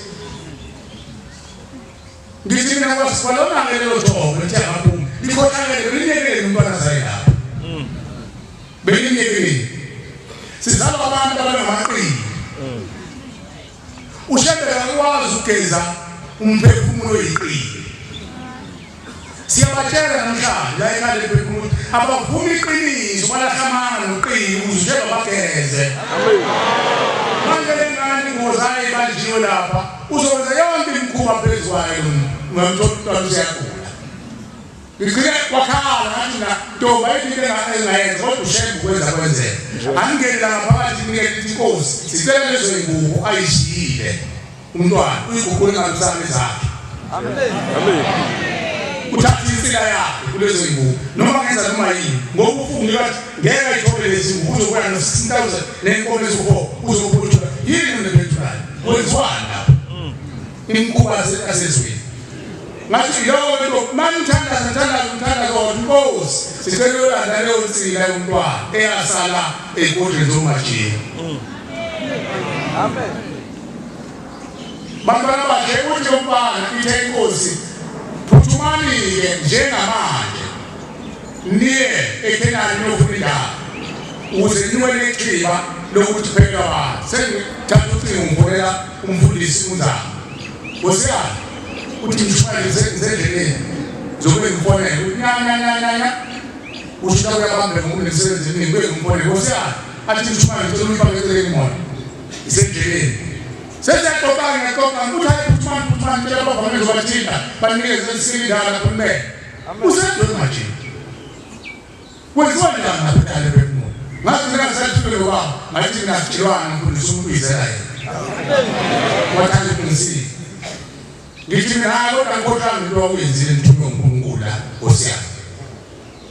Ngithi mina kwasikwalona-ke lelo thongo lithe akaphumi likhohlakele belinyekeleni umntwana azaye lapho belinyekeleni sizalwa abantu abangamaqili uShembe akakwazi ukugeza umphefumulo oyiqili siyabatshela namhlanje la ekhaya lemphefumulo ukuthi abavumi iqiniso balahla amanga noqili ukuze uShembe abageze manje le ngane ingozayo ibanjiwe lapha uzokwenza yonke imikhuba phezu kwayo lo muntu ungamthola umntwana useyagula. Ngigcine kwakhala ngathi mina ntombi ayikho into engayenza kodwa uShembe ukwenza kwenzeka. Angingeni la ngaphakathi nginike ithi inkosi sicela lezo zingubo ayishiyile umntwana uyiguqule ngabisana zakhe. Amen. Amen. Uthatha insila yakhe kulezo zingubo noma ngenza noma yini ngoba ufungile wathi ngeke ayithole lezi ngubo uzobuya no 16000 nenkomo eziwu4 uzophutha yini nephetulayo kwenziwani lapho imikhuba yasezweni ngathi yonke into manje uthandaza uthandaza uthandaza wathi inkosi sicela uyolanda leyo nsila yomntwana eyasala ey'kodleni zomajini. Amen. Bantwana bakhe uthi lomfana ithe inkosi phuthumani-ke njengamanje niye eKhenani niyofuna indawo ukuze niwele ixhiba lokuthi phela abantu sengithatha ucingo ngifonela umfundisi unzama nkosiyami uthi ngishumayele ngisendleleni zobe ngifonele uthi nya nya nya nya nya usho ukuthi uyabambeka ngoba unemisebenzi eminingi kuye ngimfonele nkosiyami athi ngishumayele ngicela uyifake eceleni imoto ngisendleleni sesiyaxoxa ngiyaxoxa uthi hayi phuthumani phuthumani tshela abavamile zobathinta banikeze isilindala lapho nimele usendweni manje Kwenziwa njani lapha ekhaya lephefumulo? Ngathi mina ngisathule lo baba, ngathi mina sitshelwana ngifundisa umuntu uyizela yena. Wathanda ukungisika. Ngithi mina hayi kodwa ngikhohlanga into awuyenzile ngithunywe uNkulunkulu la Nkosi yami.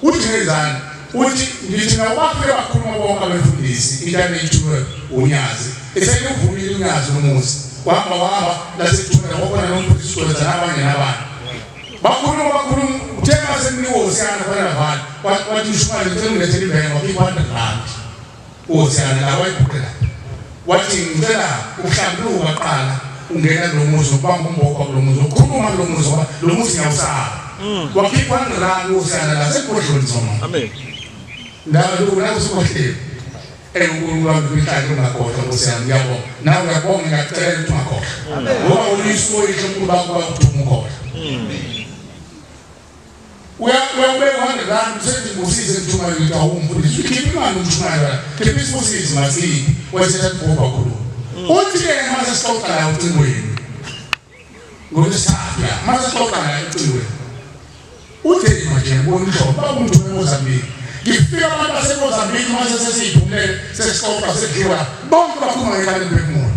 Uthi ngenzani? Uthi ngithi mina ubafike bakhuluma bonke abefundisi into aneyithunywe unyazi. Eseluvumile unyazi lomuzi. Wahamba wahamba lasethuna wakhona nomfundisi wenza nabanye nabanye. Bakhuluma bakhuluma uthe mase kunikwa uSiyana fanele vale wathi ushumayela ngicela ungilethele imbenge wakhipha 100 rand uSiyana la wayibhuqe lapha wathi ngicela ukuhlambuluka kuqala ungena kulo muzi ubamba umboko kulo muzi ukhuluma kulo muzi ngoba lo muzi ngiyawusaba wakhipha 100 rand uSiyana la sebhodlweni zoma Amen. ndawo lokhu naku sikohleli enkulu wami kwinhlalo ungakhohlwa Nkosi yami ngiyabonga nawe ngiyabonga ngiyakucelela ukuthi ungakhohlwa ngoba uyise oyihlo omkhulu bakho bakuthuma ukhohlwa uyabeka 100 rand usethi ngibusise ngithuma ngithi awumfundisi ukhipha imali umshumayela khipha isibusiso masiphi wayesethatha ubhobha khuluma uthi-ke mase sixoxa la ocingweni ngolwesithathu ya mase sixoxa la ocingweni Uthe manje ngibona umhlobo baba umthume eMozambique. Ngifika abantu baseMozambique mase sesiyiphumele sesixoxa sedliwa bonke bakhuluma ngekhala emphefumulo.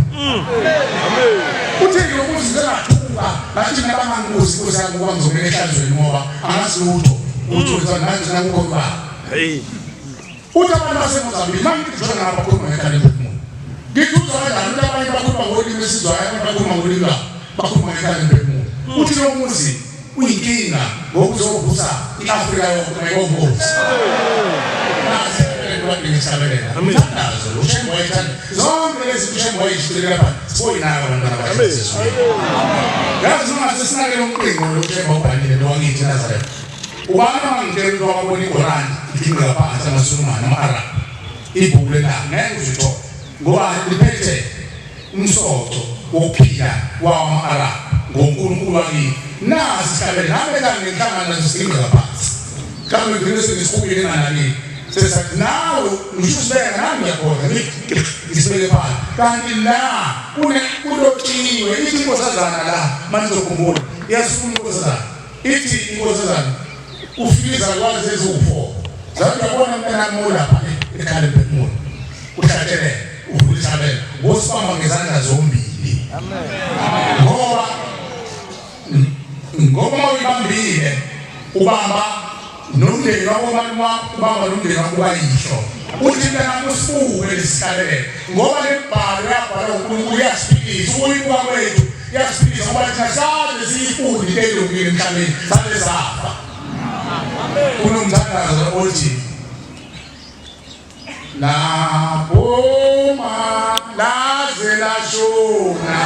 Uthe lo muzi sengathuka ngathi mina bangangibuzi inkosi yami ngoba ngizongena ehlazweni ngoba angazi lutho ukuthi wenza ngathi nakukho baba. Hey. Uthi abantu baseMozambique mangithi ngishona ngapha bakhuluma ngekhala emphefumulo. Ngithi uzwa kanjani ukuthi abanye bakhuluma ngolimi esizwayo abanye bakhuluma ngolimi lwabo bakhuluma ngekhala emphefumulo. Uthi lo muzi uyinkinga ngokuzovusa i-Afrika yonke mayibongozi. Nasi ngihlabelela. Umthandazo lo Shembe wayethanda. Zonke lezi uShembe wayishicilela phansi. Siboyinaka abantwana bakhe esizweni. Yazi uma sesinake lo mqingo lo Shembe awubhalile lo wangithi Nazareth. Ubani ongangitshela ukuthi wakabona iKorani igingqika phansi amaSulumane ama-Arab. Ibhuku lelanga ngeke uzithole ngoba liphethe umsoco wokuphila wama-Arab ngoNkulunkulu wakini. Nasi sihlabele nami ekanye ngihlangana naso sigingqika phansi. Mhlawumbe ngigcine sengisikhubile nginganakile. Sesathi nawe ngisho usibeka nami ngiyakhohlwa ngisibeke phansi. Kanti la kune kulotshiwe ithi inkosazana la manje uzokhumbula iyasukuma inkosazana ithi inkosazana ufika izalukwazi eziwu-4 zathi uyabona mntanami ulapha ekhaya lemphefumulo uhlatshelele uvula isabelo ngosibamba ngezandla zombili ngoba ngoba uma uyibambile ubamba nomndeni wakomalume wakho ubamba nomndeni wakho bayihlo uthi mntanami usibuke lesihlabelelo ngoba le mbhalo yabhalwa uNkulunkulu iyasiphilisa ukuyibuka kwethu iyasiphilisa ngoba thina saze siyifunde into elungile emhlabeni saze safa kunomthandazo othi laphuma laze lashona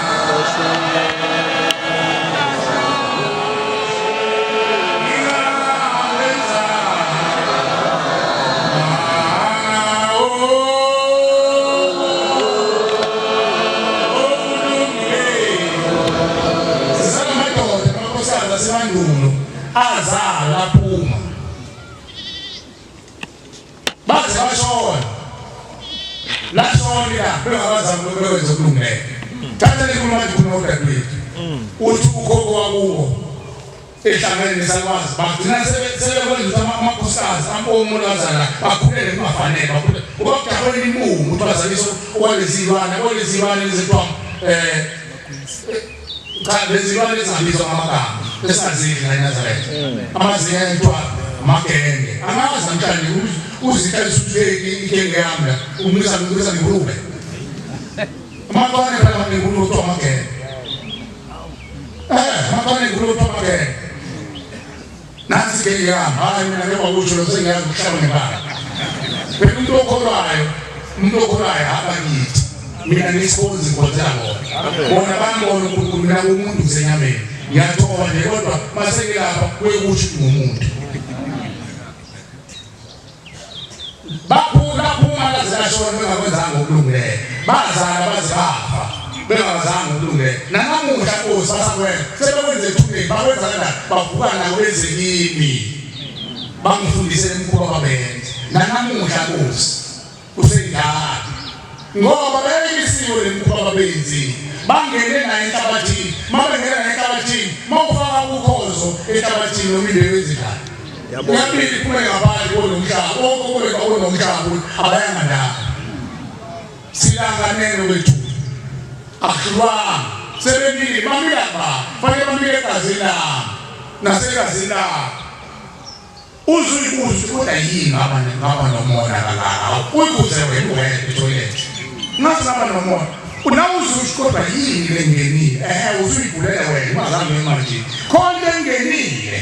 Sisamadoda amakhosikazi asemandulo azala aphuma baze bashona lashona la bengabazami lokwenza okulungileyo. Thatha lenkulumo manje khuluma udadewethu uthi ukhokho wakubo. ehlangene nesalukwazi bagcina sebekwenza ukuthi amakhosikazi omolokazana bakhulele kungafanele bakhulele ngoba kudakweni imbungu ukuthi bazalise okwalezilwane okwalezilwane ezithiwa um cha lezilwane ezingabizwa ngamagama esingazidli la eNazaretha amazinga ekuthiwa amagenge angazi namhlanje uzihlalisa ukuthi igenge yami la umisa umisa ngingulube amaqwane phela ngingulube kuthiwa amagenge eh amaqwane ngingulube kuthiwa amagenge nansi igenge yami hayi mina ngeke kwakusho lo sengiyazi ukuhlaba ngebala phela umuntu okholwayo umuntu okholwayo hamba kithi mina ngisikhonzi ngikhonzela bona bona bangibona uNkulunkulu mina ngumuntu ngisenyameni ngiyathoba nje kodwa mase ngilapha kuye kusho ukuthi ngumuntu baphuma baphuma laze lashona bengakwenzanga okulungileyo bazala baze bafa bengawazanga okulungileyo nanamuhla nkosi basakwenza sebekwenze ethuneni bakwenza kanjani bavuka nako beze kimi bangifundise imikhuba babenza nanamuhla nkosi usenjalo ngoba bayekisiwe le mkhuba ababeyenzile bangene naye enhlabathini uma bengena naye enhlabathini uma ufaka ukhozo enhlabathini noma imbewu ezinjani yabili iphume ngaphandle konomhlaba okokoleka konomhlaba ukuthi abayanga ndawo silanganene kwethu akuhlulwanga sebemile bamile ba fanele bamile egazini lami nasegazini lami Uze uyibuze ukuthi kodwa yini ngaba ngaba nomona kangaka uyibuze wena uwedwa etoilet ngathi ngaba nomona nawe uze usho kodwa yini lengenile ehe usuyigulela wena ungazange manje khona engenile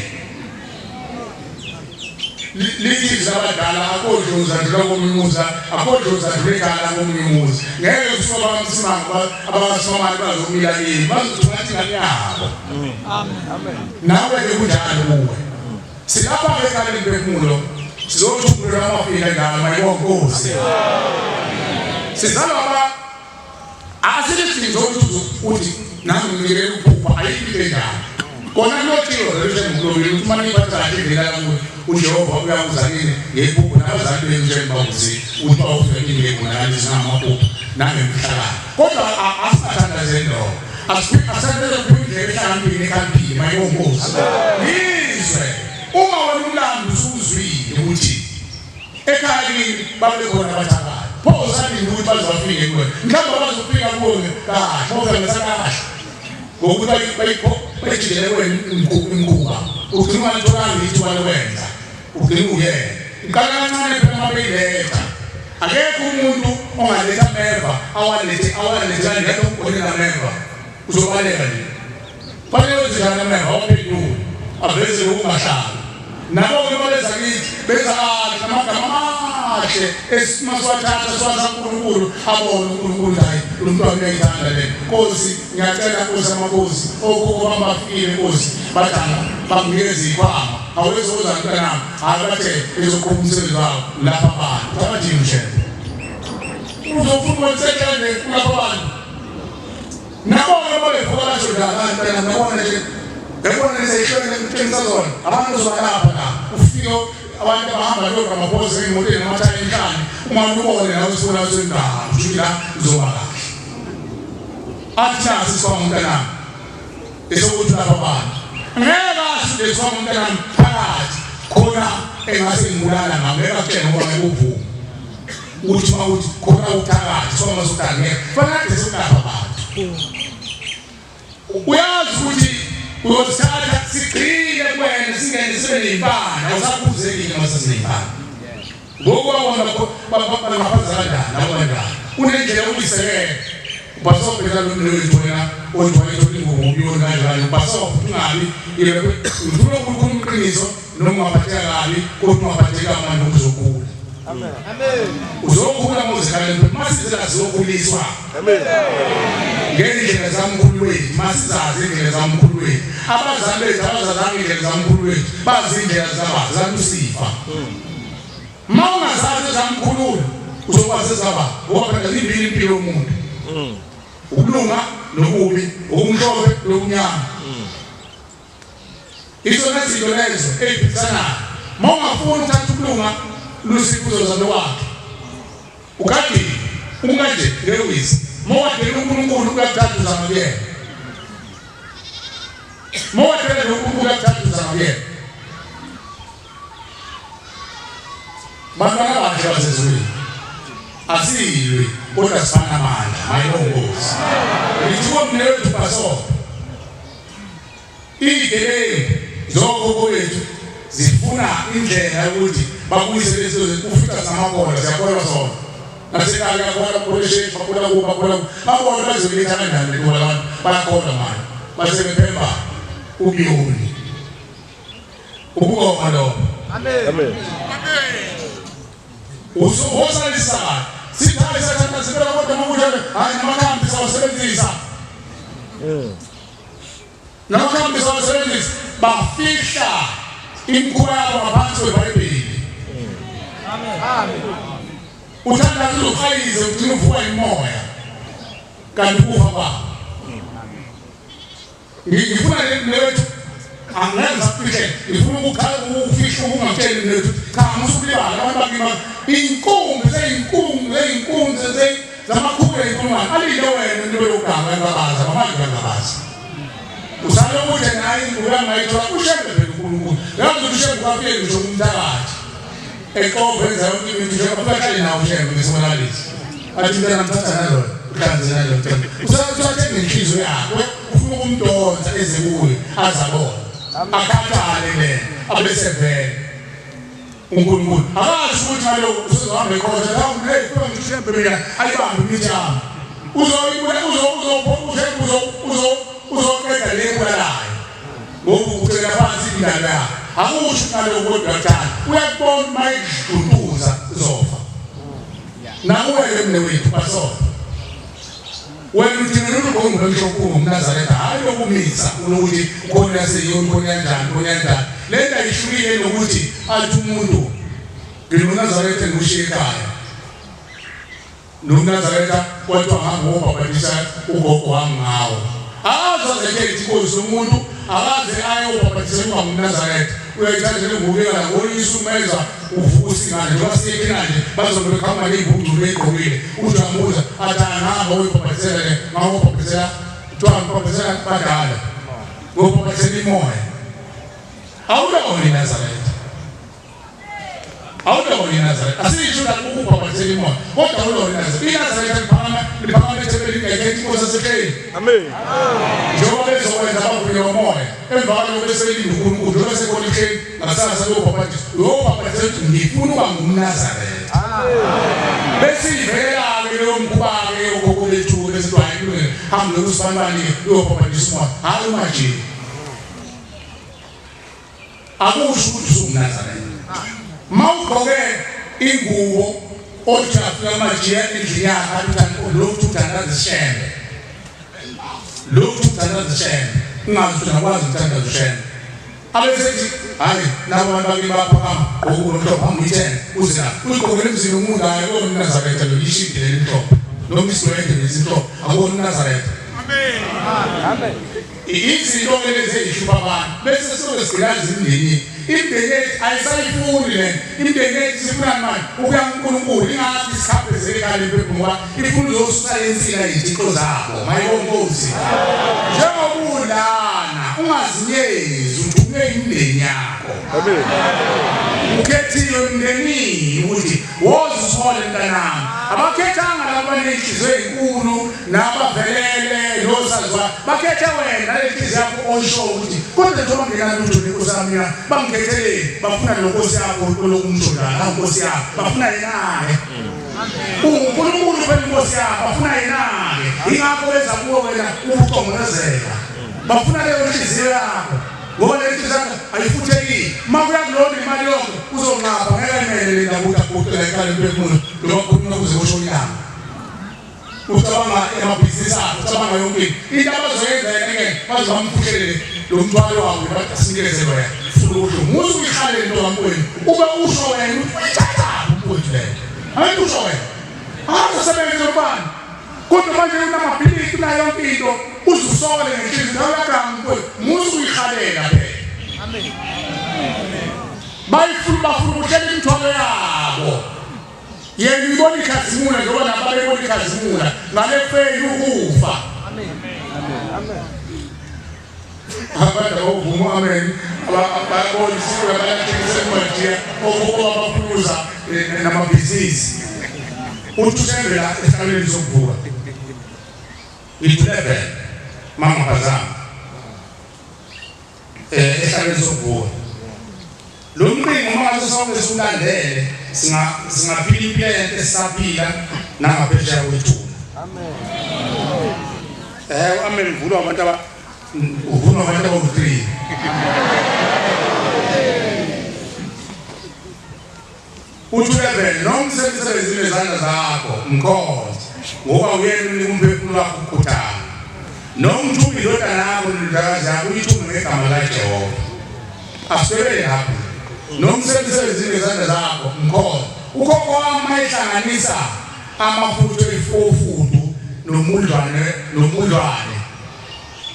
lithi zabadala akodloza ndlula komunye umuzi akodloza ndlula ekhaya komunye umuzi ngeke kusuka abamsimanga abasimamane bazomila kini bazothola ingane yabo amen nawe ke kunjalo kuwe Silapha-ke ekhaya lemphefumulo sizothungulelwa amafika njalo mayibonke Nkosi. Sizalwa aba asithi ukuthi uthi nami nginikele ukuphupha ayikho into enjalo. Kona kulotshiwe vele njengokulobile ukuthi uma niphatha kahle indlela kuwe uJehova uyakuza kini ngephupho nabazali benu njengoba kuzi ukuthi bawufika kini ngebonakaliso nangamaphupho nangemfihlakalo. Kodwa asingathandazeli lokho. Asithandele kuphi indlela ehlakaniphile ekhaliphile mayibonke Nkosi. Ngizwe uma wena umlando usuzwile ukuthi ekhaya kini babe khona abathakathi. Pho usalinde ukuthi baze bafike kuwe. Mhlawumbe bazofika kuwe kahle, bofika ngesakahle. Ngokuthi bayijikele kuwena imikhuba. Ugcina ungalitholanga ithuba lokwenza. Ugcina uyena. Iqala kancane phela uma beyiletha. Akekho umuntu ongaletha ameva awalethe awalethe kanjalo ukubonela ameva. Uzobaleka nje. Fanele wenze njani ameva awaphendule aveze ukungahlali. Nabo-ke uma beza kithi benza kahle namagama amahle esimasiwathatha siwaza uNkulunkulu abone uNkulunkulu hayi lo mntwana uyayithanda le Nkosi ngiyacela Nkosi amakhosi okhokho bami bafikile Nkosi bathanga banginikeza izikhwama awuzoza mntanami hayi bathe ezoqhuba umsebenzi wabo lapha abantu abathini mshebe uzofuna ukwenzenjani kulapha abantu nabona babevuka basho njalo mntanami nabona nje yabona lezi ngitshengisa zona abantu uzobalapha la ufike abantu abahamba noRamaphosa emotweni amathayi emhlane uma ubone la usibona usendawo usho la uzoba kahle athi nasi isikhwama mntanami esokuthi lapha abantu ngeke asho lesikhwama mntanami phakathi khona engase ngibulala ngami ngeke akutshele ngoba ngeke uvume ukuthi uma uthi khona uthakathi isikhwama sokuthi ngeke fanele ade sokulapha abantu uyazi ukuthi uyosithatha sigxile kuwena singene sibe ney'mpande awusakhuzekile uma sesiney'mpande ngoku wabona bangaphaza kanjani labo kanjani unendlela yokuyisekela ubhasobheka lomlwethu wena oyithwala ithola ingubo uyona kanjani ubhasobha ungabi ngifuna ukukhuluma iqiniso noma ungaphatheka kabi kodwa ungaphatheka manje uzokhula Amen. Amen. Uzokhula mozikale masizela zokhuliswa. Amen. Ngendlela zamkhulu wethu masizazi indlela zamkhulu wethu. Abazali bethu abazazanga indlela zamkhulu wethu bazi indlela zabazi zalusifa. Uma ungazazi zamkhulu uzokwazi ezaba ngoba phela zimbili impilo yomuntu. Ukulunga nokubi, okumhlophe nokumnyama. Izona zinto lezo eziphikisanayo. Uma ungafuni ukuthatha ukulunga lusipho uzozana wakhe. Ugadile ungaje ngeke uyise. Uma wadela uNkulunkulu uyakuthatha uzama kuyena. Uma wadela uNkulunkulu uyakuthatha uthutha ngakuyena. Bantwana abahle basezulwini, asilwi kodwa sifana amandla. Mayibongozi ngithi komne wethu baso iyigebengu zokhokho bethu zifuna indlela yokuthi babuyise lezo kufica samakhola. Siyakholwa sona nasekhaya, kuyakholwa kukhona bakhola kuba bakhola babona bazoletha kanjani lento abantu bayakholwa manje basebephemba ubuyoni ubungoma lokho. Amen. Amen. Usuhosalisa sithale sathatha sibeka kodwa makunjalo hayi namakhambi sawasebenzisa. Namakhambi sawasebenzisa bafihla imikhuba yabo ngaphansi kweBhayibheli. Amen. Amen. Uthanda uzoqhayize ugcina uvuka imoya kanti kufa kwabo. Ngifuna lewethu angeke ngisafihle, ngifuna ukukhala ukufihla ukungatsheli lewethu. Cha, musukulibala abantu bakini inkunzi seyinkunzi seyinkunzi zamakhulu eyinkulungwane alinde wena into yokuganga engabaza manje uyangabaza usale ukuthi naye ingubo yangayithola ushembe phela uNkulunkulu yazi ukuthi ushembe ukafike ngisho kumthakathi exova enza yonke into njengoba ahlale nawo ushembe ngesibonakaliso athi mntana mthatha nalona uhlanze nalona mntana usathathe ngenhliziyo yakhe ufuna ukumdonsa eze kuye azabona akhathale le abese vele uNkulunkulu akazi ukuthi ngalokho usezohamba ekhona la hey kufika ngisho ushembe mina ayibambe imithi yami uzoyibula uzo uzo uzo uzo uzoqeda le ebulalayo ngoba ucela phansi indalo yakhe akusho ngalokho kodwa thana uyakubona uma ikududuza uzofa nakuwele mne wethu basofa wena udingela ugongo lomhlophe ngomnazaretha hayi lokumisa unokuthi khona yaseyoni khona yanjani khona yanjani le nto ayihlukile nokuthi athi umuntu nginonazaretha ngiwushiye ekhaya NomNazaretha kwathiwa ngihamba ngobhabhadisa ugogo wami ngawo. Akaze azekhethe inkosi yomuntu, akaze ayobhabhadisa kuba ngumNazaretha. Uyayithatha le ngubo la ngoyisa umeza uvusa ingane njengoba siye ekhina nje bazobe beqhamuka ney'mbungculu beyigqokile. Uthi uyamubuza athi angihamba uyobhabhadisela le ngawobhabhadisela kuthiwa ngibhabhadisela badala ngobhabhadisela imoya. Awulona iNazaretha. Awulona iNazaretha. Asisho la ukubhabhathela imoya. Kodwa awulona iNazaretha. INazaretha liphakama liphakama ethempelini ngekhetha inkosi yasekheni. Amen. Njengoba bezokwenza bavunywe umoya. Emva kwalokho bese belinda uNkulunkulu. Njengoba sekhona ekheni ngakusasa kuyobhabhathiswa. Uyobhabhathiswa ukuthi ngifuna ukuba ngumNazaretha. Bese ivela-ke leyo mkhuba-ke yokhokho bethu bese kuthiwa hayi kulungile hamba nokusibanibani-ke uyobhabhathiswa umoya. Hhayi umajini. Akusho ukuthi usumNazaretha. Mawugqoke ingubo othi afika amajiya endlini yakhe athi uthanda lokhu uthandaza ishembe. Lokhu uthandaza ishembe. Ungazi ukuthi akwazi ukuthandaza ishembe. Abesethi hayi labo bantu bakini baphakama ngokunomhlophe hamba uyithenge uze la uyigqokele emzini womuntu hayi akona umNazaretha lo lishidi leli mhlophe noma isilwende lesimhlophe akona umNazaretha. Amen. Amen. Izinto ke lezi ezihlupha abantu bese soke sigqilaza imindeni yethu. Imindeni yethu ayisayifuni le nto. Imindeni yethu isifunani manje? Ukuya kuNkulunkulu. Ingathi sikhaphezele ekhaya impepho ngoba ifuna uzosusa le nsila yezithixo zabo. Mayibonge Nkosi. Njengoba ulana ungazinyezi uthuke imindeni yakho. Amen. Ukhethiwe emndenini ukuthi woza uthole mntanami. Abakhethanga laba abanenhliziyo ezinkulu nabavelele nosaziwa bakhethe wena le nhliziyo yakho osho ukuthi kodwa njengoba ngingenalutho nenkosi yami mina bangikhetheleni bafuna lo nkosi yakho olokumsho njalo awu nkosi yakho bafuna yena-ke uNkulunkulu phela inkosi yakho bafuna yena-ke ingakho beza kuwe wena ubucongolozela bafuna leyo nhliziyo yakho ngoba le nhliziyo yakho ayifuthekile uma kuya kulona imali yonke uzonqaba ngeke mele le ndaba ukuthi aguqe la ekhaya lomphefumulo noma khuluma kuze kusho ilanga ucabanga amabhizinisi akhe ucabanga yonke into into abazoyenza yena ke baze bamfuhlele lo mthwalo wabo bathi asinikeze wena funa ukuthi musu uyihalele into kamfowenu ube usho wena ukuthi uyithatha umfowethu leyo hayi usho wena akasebenze ubani kodwa manje unamabhilidi unayo yonke into uzusole ngenhliziyo nawe uyaganga umfowethu musu uyihalela phela amen bayifuna bafuna ukuhlela imithwalo yabo Yena uyibona ikhazimula njengoba nabo babebona ikhazimula ngale kufeni ukufa. Amen. Amen. Abantu abavuma amen bayabona isiko abayathengisa emajiya okhokho abaphuza namabhizinisi. Uthi uShembe la esihlalweni sokuvuka. Ngithi level mama phazama. Esihlalweni sokuvuka. Lo mqingo uma ngabe sonke siwulandele singaphila impilo enhle sisaphila nangaphesheya kwethuna. Amen. Amen uvulwa abantu aba uvunwa abantu abawu-3. Uthi uReverend noma usemsebenzini wezandla zakho mkhonze ngoba uyena unika umphefumulo wakho ukukhuthala. Noma uthume indodana yakho nendodakazi yakho uyithume ngegama likaJehova. Asibekele lapho. Noma usemsebenzini wezandla zakho mkhonze. Ukhokho wami mayehlanganisa amafutha ofudu nomudlwane nomudlwane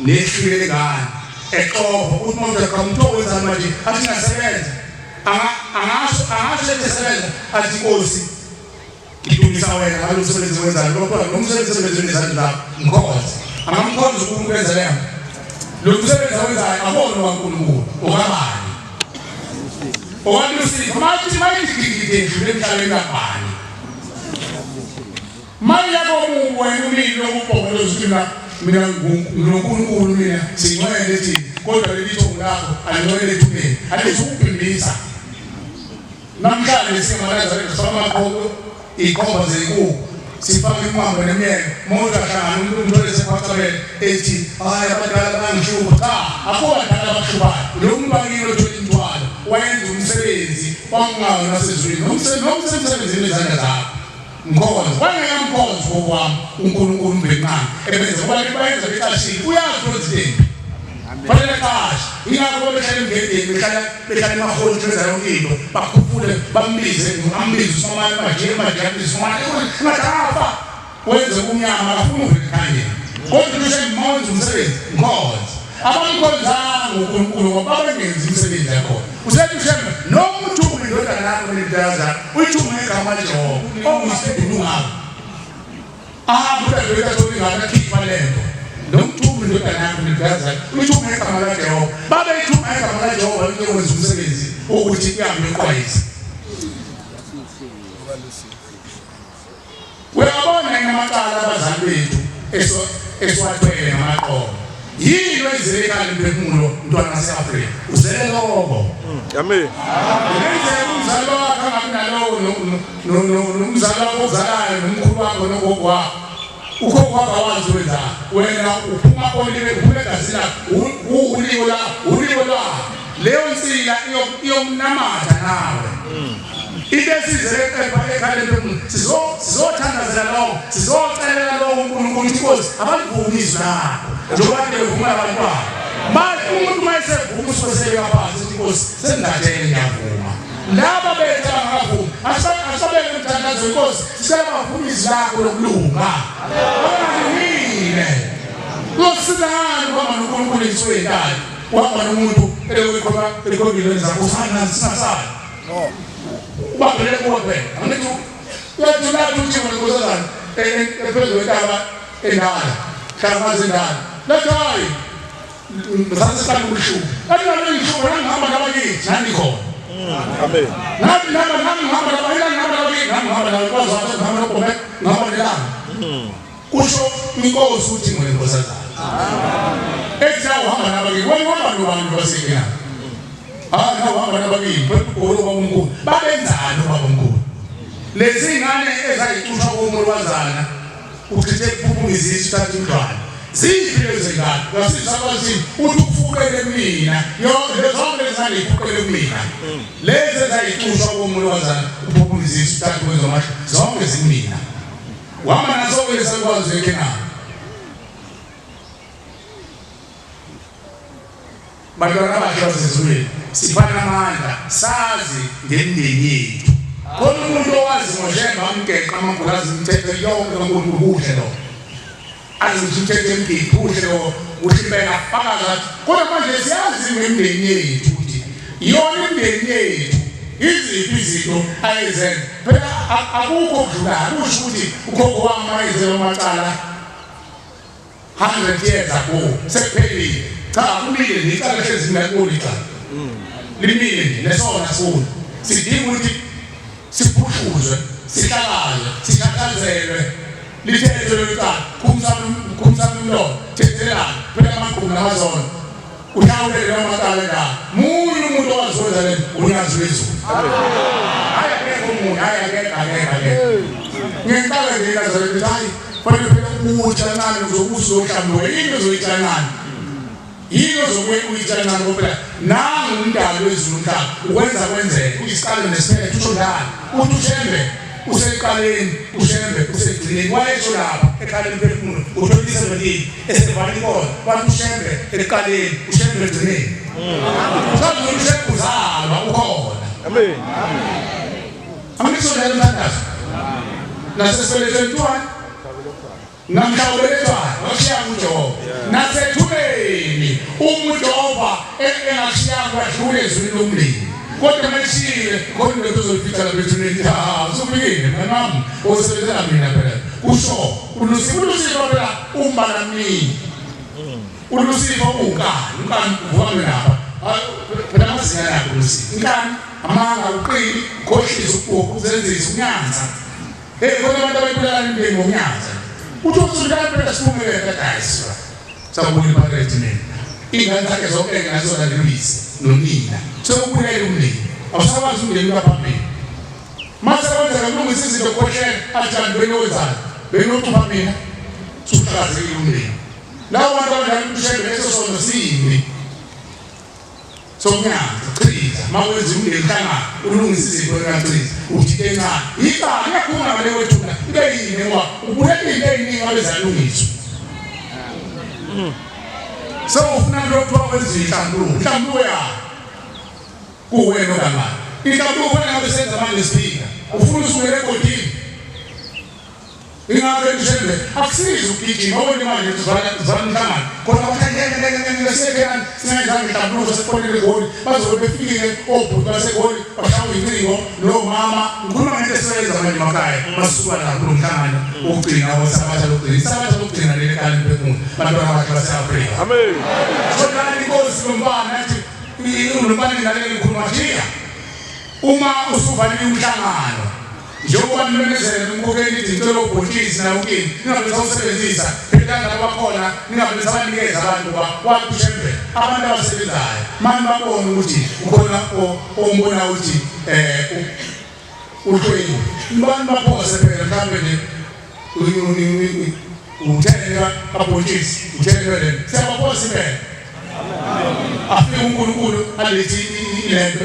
nehlwile lengane exova uthi uma uthi cha wenzani manje athi ngiyasebenza angasho angasho ethi sebenza athi inkosi ngidumisa wena ngalo msebenzi wenzayo lokho lo msebenzi sebenzini izandla zakho ngikhonze angamkhonza uNkulunkulu enza leyo lo msebenzi awenzayo akona waNkulunkulu okabani owalusifa mathi mayithi gigide edlule emhlabeni kabani Manje komu wena umile ukubhongela ukuthi mina mina nginoNkulunkulu mina singcwele thina kodwa leli thongo lakho alingcwele ethuneni alizukubhimbisa namhlanje singamaNazaretha sifaka ikhomba zenkukhu sifake inqwambo nemiyeko umuntu ahlangana umuntu umthole sekhwacabele ethi hayi abadala bangishuba cha akho badala abakushubayo lo muntu wakini othwele imithwalo wayenza umsebenzi wangawo nasezulwini nomsebenzi wezandla zakho Mkhonzi wangekamkhonzi kokwami uNkulunkulu uMvelinqangi ebenza ngoba le bayenza becashile uyazi ukuthi impi fanele qashe ingakho behlala emgedeni behlala behlala emaholi benza yonke into bakhuphule bambize ambize usomali manje manje ambize usomali ngathi afa wenze umnyama akafuni uvele ekhanyeni kodwa ushe mawenza umsebenzi mkhonzi abamkhonzanga uNkulunkulu ngoba babengenzi imisebenzi yakhona usethi uShembe noma uthuma indodana yakho nendodakazi yakho uyithume ngegama likaJehova ongasedulungako ahambe udadewethu athole ingane akhipha lento noma uthuma indodana yakho nendodakazi yakho uyithume ngegama likaJehova babeyithuma ngegama likaJehova liyokwenza umsebenzi wokuthi ihambe iqwayise Uyabona yini amacala abazali bethu esiwathwele ngamaqolo? Yini oyizele ekhaya mphefumulo mntwana wase-Afrika? Uzele lokho. Amen. Kungenzeka umzali wakho angabi nalowo nomzali wakho ozalayo nomkhulu wakho nogogo wakho. Ukhokho wakho awazi wenzani. Wena uphuma olimi uphuma egazini lakho uwuliwo lakho uliwo lwakho. Leyo nsila iyokunamatha nawe. Into esizele eqepha ekhaleni lomuntu sizothandazela lowo sizocelela lowo uNkulunkulu ukuthi Nkosi abalivumi izwi lakho njengoba bevuma abantwana. Manje umuntu uma esevuma usuke esebeka phansi ukuthi Nkosi sengingathele ngiyavuma. Laba bethu abangakavumi asabeke umthandazo Nkosi sicela bavume izwi lakho lokulunga. Abangalungile. Uyosizakala ukuhamba noNkulunkulu insuku eyintathu. Uhamba nomuntu elokhu ekhomba zakho usana singasali. No. Ubambelele kuwe phela. Angithi uyajula uthi wena nkosazana ephezu kwentaba endala. Hlangakazi endala. Lathi hayi ngisase siqala ukushuka. Lathi nami ngishuka nami ngihamba nabakithi nani khona. Amen. Nami nami nami ngihamba nabakithi nami ngihamba nabakithi nami ngihamba nabakithi kwazi wathi ngihamba nobhome ngihamba nelanga. Kusho inkosi uthi ngwena nkosazana. Ethi uhamba nabakithi wena uhamba nobani basekhaya. Hayi nawe uhamba nabakini phela ugolo babamkhulu. Babenzani obabamkhulu? Lezi ngane ezayicushwa komolwazana uchithe kuphuphuma izisu uthatha umntwana. Ziphi lezo zingane? Uyasizwa kwathi uthi ufuqele kumina. Yonke zonke lezi ngane ifuqele kumina. Lezi ezayicushwa komolwazana uphuphuma izisu uthatha kwenza amasha zonke zimina. Wahamba naso ke lesalukwazi eKhenani. Bantwana abahle basezulwini, siphana amandla, sazi ngemindeni yethu. Khona umuntu owazi ngoShembe amgeqa amagula azi imithetho yonke kaNkulunkulu kuhle lokho. Azi ngisho umthetho emgidi kuhle lokho, kuhle impela afakaza athi kodwa manje siyazi ngemindeni yethu ukuthi iyona imindeni yethu iziphi izinto ayezenza. Phela akukho okudlulayo, akusho ukuthi ukhokho wami wayenzela amacala. 100 years ago sekuphelile. Cha, kumile nje icala, hlezi mina kulo icala limile nje, nesona sikulo sidinga ukuthi siphushuzwe, sihlakazwe, sithathazelwe, lithethwe lolu cala. Khumsana umlomo, thethelana phela amagqubu namazono, uhlawulele lawo macala njalo. Munye umuntu owazi ukwenza lento, uNyazi lwezulu. Hhayi, akekho omunye. Hhayi, akekho, akekho, akekho. Ngiqala nje inazareth ukuthi hhayi, fanele phela ukutsha kancane uzobusa uyohlambuka. Yini ozoyitsha kancane? Yini ozobuye uyitsha kancane? Ngoba phela nangu umdali wezulu umhlaba, ukwenza kwenzeke, uyisiqalo nesiphetho. Usho njalo uthi uShembe useqaleni, uShembe usekugcineni. Wayesho lapha ekhala emphefumulo ngo-2017 esevala inkonzo, wathi uShembe ekuqaleni, uShembe ekugcineni. Sazi ukuthi uShembe uzalwa ukhona. Amen. Angisho njalo mthandazo nasesibelethweni kuthiwani? Namhla ubelethwayo wakushiyanga uJehova nasethubeni. Uma uJehova engakushiyanga wadlula ezulwini lomndeni, kodwa mayishiyile khona into ozoyifica lapha ethuneni. Ha, usufikile mngani wami osebenzela mina phela, kusho uLusifa. ULusifa phela umbala mningi. ULusifa uwunkani, unkani uvuka mina lapha phela, amazinga yakhe uLusifa, inkani, amanga, uqili, ukhohlisa, ukuzenzisa, ukunyanza. Hey, khona abantu abayibulala imindeni ngokunyanza. Uthi usulukani phela siphumelele guys. Sawubona iPirates mina. Ingane zakhe zonke ngazo laluyise nonina. Sewubulele umndeni. Awusakwazi umndeni uyaphambili. Mase kwenzeka kulungisa izinto khohlele athi kanti benowenzani? Benocupha mina. Suhlazekile umndeni. Lawo bantu abanjalo uShembe leso sono simbi. Sokunyanza chitha mawenza umndeni hlangana ulungisa izinto engachithi uthi into encane icala iyakhunga ngale kwethuna ibe yini ngoba ubulele into eyiningi ngabe zalungiswa. So ufuna lokho kuthiwa wenza inhlambuluko, inhlambuluko yakho kuwena ongamani inhlambuluko khona ngabe senza manje siphila ufuna usungele egodini. Ingabe mshembe akusizi ukugijima wena manje sivala sivala umhlangano khona bathi siyekhelani singayizange inhlambuluko sesifonele egoli bazobe befikile obhuti basegoli bashawa incingo nomama. Ngikhuluma ngento esiyenza manje emakhaya masuka la kulo mhlangano wokugcina wesabatha lokugcina, isabatha lokugcina leli ekhaya lemphefumulo, bantwana bakhe base-Afrika. Amen. Sodlala inkosi lombane athi ulombane ngaleke ngikhuluma jiya uma usuvalile umhlangano njengoba nimemezele nomkhokheli nithi ngicela ubhontshisi nawo kini ningabe nisawusebenzisa phela laba bakhona ningabe nisabanikeza abantu ngoba wathi uShembe abantu abasebenzayo mani babone ukuthi ukhona ombona ukuthi uhlwengu bani baphose phela mhlawumbe nje uthele kabhontshisi uthele lento siyabaphosa impela afike uNkulunkulu alethi lento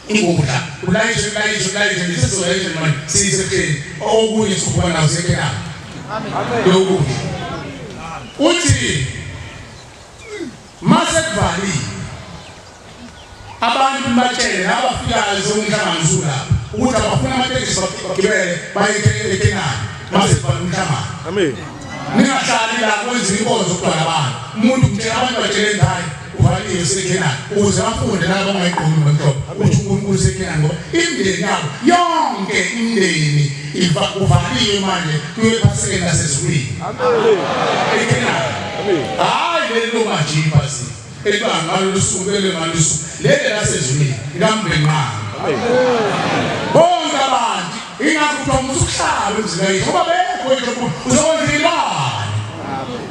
ingudla ulayishe ulayishe ulayishe nje sesizolayisha manje siyisehleni okunye sikhuphuka nawo siyekelana lokudla. Uthi mase kuvaliwe abantu batshele nabafikayo sekumhlangano usulapha ukuthi abafuna amatekisi bagibele baye eKenani mase kuvala umhlangano. Amen. Ningahlali la kwenziwa inkonzo kugcwala abantu. Umuntu kutshela abantu batshele hayi uvaliwe useKhenani ukuze bafunde laba bangayigqoki ngomhlobo ukuthi uNkulunkulu useKhenani ngoba imindeni yabo yonke imindeni uvaliwe manje kuye ephasikeni lasezulwini. Amen. EKhenani. Hayi leli lomajipa si. Elibanga ngalolu suku lele ngalolu suku. Leli lasezulwini likambenqanga. Bonke abantu ingakho kuthiwa musukuhlala emzini kayihlo ngoba bekho yihlo uzokondla ilwane.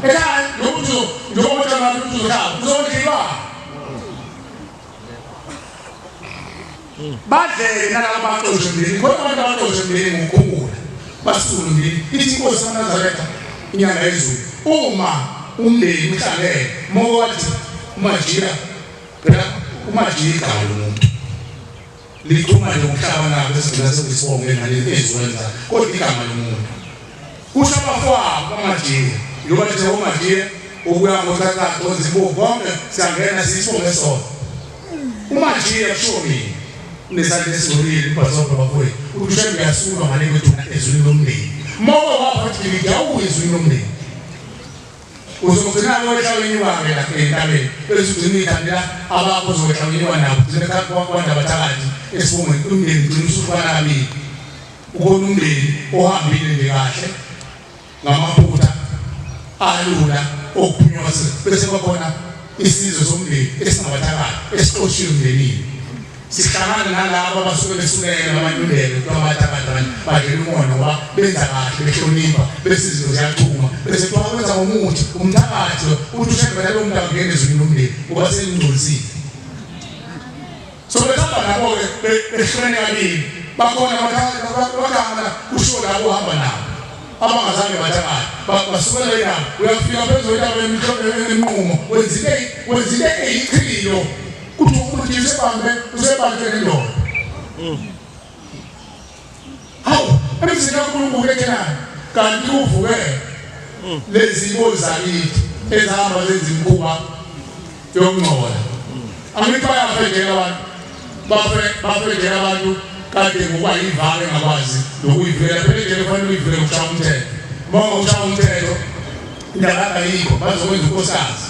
Ekhaya nokuthi njengoba uthi abantu ukuthi uzohlala uzondla ilwane. Badleke nalabo baxoshwe emndenini. Khona abantu abaxoshwe emndenini ngokukhumbula. Basuke emndenini. Ithi inkosi kaNazaretha inyanga yezulu uma umndeni uhlangene mowathi uMajika phela uMajika igama lomuntu lichuma nje umhlaba nabo esigcina sekuyisibongo engaleli ezwenza kodwa igama lomuntu kusho abafowabo bamajika njengoba nje omajika ukuya ngothatha ozibuko konke siyangena siyisibongo esona uMajika kusho mina unesandla esingcolile ubhasobha bafowethu uthi uShembe uyasuka ngale kwethuna ezwini lomndeni moko waphathi ngidi awuye ezwini lomndeni uzogcina wehla wenyuka-ke la entabeni bese ugcina uyithandela abakho uzokwehla wenyuka nabo ugcine kwanda abathakathi esibongweni umndeni ugcina usuhlukana kabili ukhona umndeni ohambile nje kahle ngamaphutha. alula okuphunywa bese kwakhona isizwe somndeni esingabathakathi esixoshiwe emndenini sihlangana nalabo abasuke besukela abanyundele kuthiwa abathakathi abanye badlela umona ngoba benza kahle behlonipha bese izinto ziyachuma bese kuthiwa wenza ngomuthi umthakathi lo uthi ushembela lowo muntu akungena ezwini lomndeni ngoba selingcolisile. So behamba nabo-ke behlukene kabili bakhona bathakala kushiwo labo uhamba nabo abangazange bathakale basukela indaba uyafika phezu kwentaba emnqumo wenza into eyichilo kuthi ukuthi usebambe usebanjwe nendoda. Hawu, emzini kaNkulunkulu eKhenani kanti kuvuke lezi nkosi zakithi ezihamba zenza imikhuba yokungcola. Angithi bayafejela abantu, bafe bafejela abantu kade ngokuba yivaka engakwazi nokuyivikela. Phela ejele kufanele uyivikele ngokushaya umthetho. Uma ungakushaya umthetho indaba yakho ayikho, bazokwenza unkosikazi.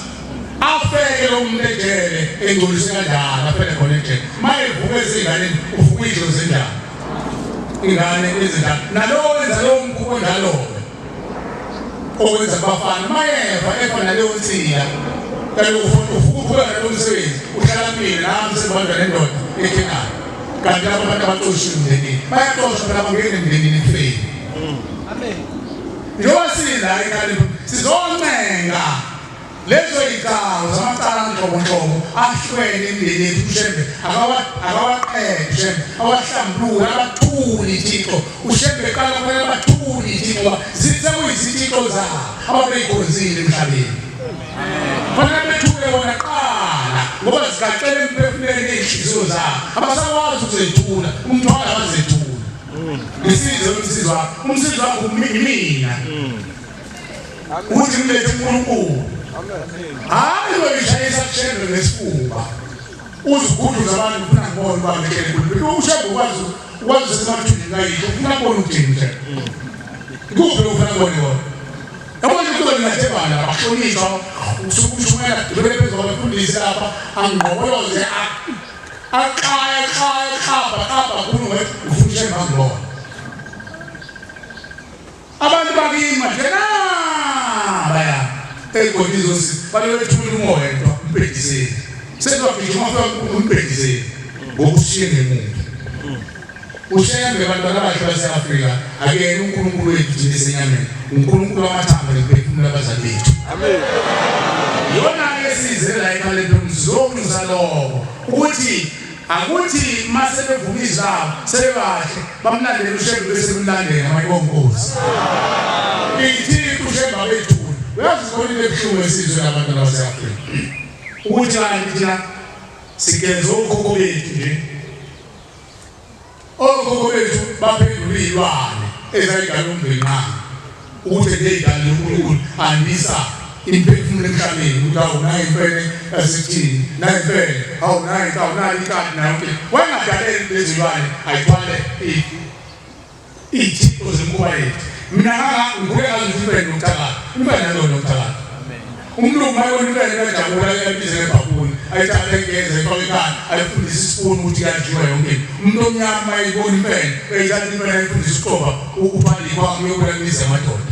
Afeke lo muntu ejele engcoliswe kanjalo, afele khona ejele. Uma evuka ezinganeni uvuka idlozi enjani? Ingane ezinjalo. Nalowo wenza lowo mkhuba onjalo-ke owenza kubafana mayeva efa naleyo nsila kaloku uvuka uqhubeka nalo msebenzi uhlala mpilo nami sengibanjwa nendoda ekhenayo kanti laba bantu abaxoshiwe emndenini bayaxoshwa phela bangene emndenini ekufeni. Amen. Njengoba sila ekhaya sizoncenga Lezo yigcawu zamacala anhlobonhlobo ahlwele imindeni yethu uShembe akawaqede uShembe awahlambulule abathuli ithixo uShembe qala kufanele abathuli ithixo ngoba sekuyizithixo zabo ababeyikhonzile emhlabeni fanele bethule bona qala ngoba zigacele emphefumulweni ney'nhliziyo zabo abasakwazi ukuzethula umthwalo abazethula ngisize umsizi wakho umsizi wakho imina Uthi mlethe uNkulunkulu. Hayi uyishayisa kushembe ngesifuba. Uziguduza abantu ufuna ngibone uba ngihlele uNkulunkulu. Ushembe ukwazi ukwazi semathunjini kayihlo ufuna kubona ukuthini ushembe. Kuphi ufuna kubone kona? Yabo nje kuzoba ningathembana abahlonishwa usuke ushumayela gibele phezu kwabafundisi lapha angqoboloze aqaya qaya qapha qapha khulume ufuna ushembe angibone. Abantu bakini manje nabaya egodini zosi balobethula umoya into umbhediseni sezogijima ufika umbhediseni ngokushiye ngemuva ushembe bantwana abahle base-Afrika akuyena uNkulunkulu wethu thina esenyameni uNkulunkulu wamathambo nemphefumulo abazali bethu amen iyona-ke size la ekhaleni sizonxusa lokho ukuthi Akuthi mase bevuma izwi labo sebebahle bamlandele uShembe bese bemlandela amayibonkosi. Ithi uShembe abethule. Uyazi khona into ebuhlungu esizwe labantwana base-Afrika. Ukuthi kanti thina sigeza okhokho bethu nje. Okhokho bethu baphendula iy'lwane ezayidala umvenqanga. Ukuthi ngeyidalile uNkulunkulu andisa imiphefumulo emhlabeni ukuthi awu nayi imfene yasekuthini nayi imfene awu nayi inkawu nayi ikati nayo yonke wayengadaleli lezilwane ayithwale iy'thixo zemikhuba yethu mina ngikhule ngazi ukuthi imfene nokuthakatha imfene nalona nokuthakatha Umlungu mayebona imfene uyajabula ayibize ngebhabhuni ayithathe ayigeze ayifake ekhanda ayifundise isipuni ukuthi kuyadliwa yonke into. Umuntu omnyama mayebona imfene uyayithatha imfene ayifundise ukuxova uthwale ikhwama uyobulala imizi yamadoda.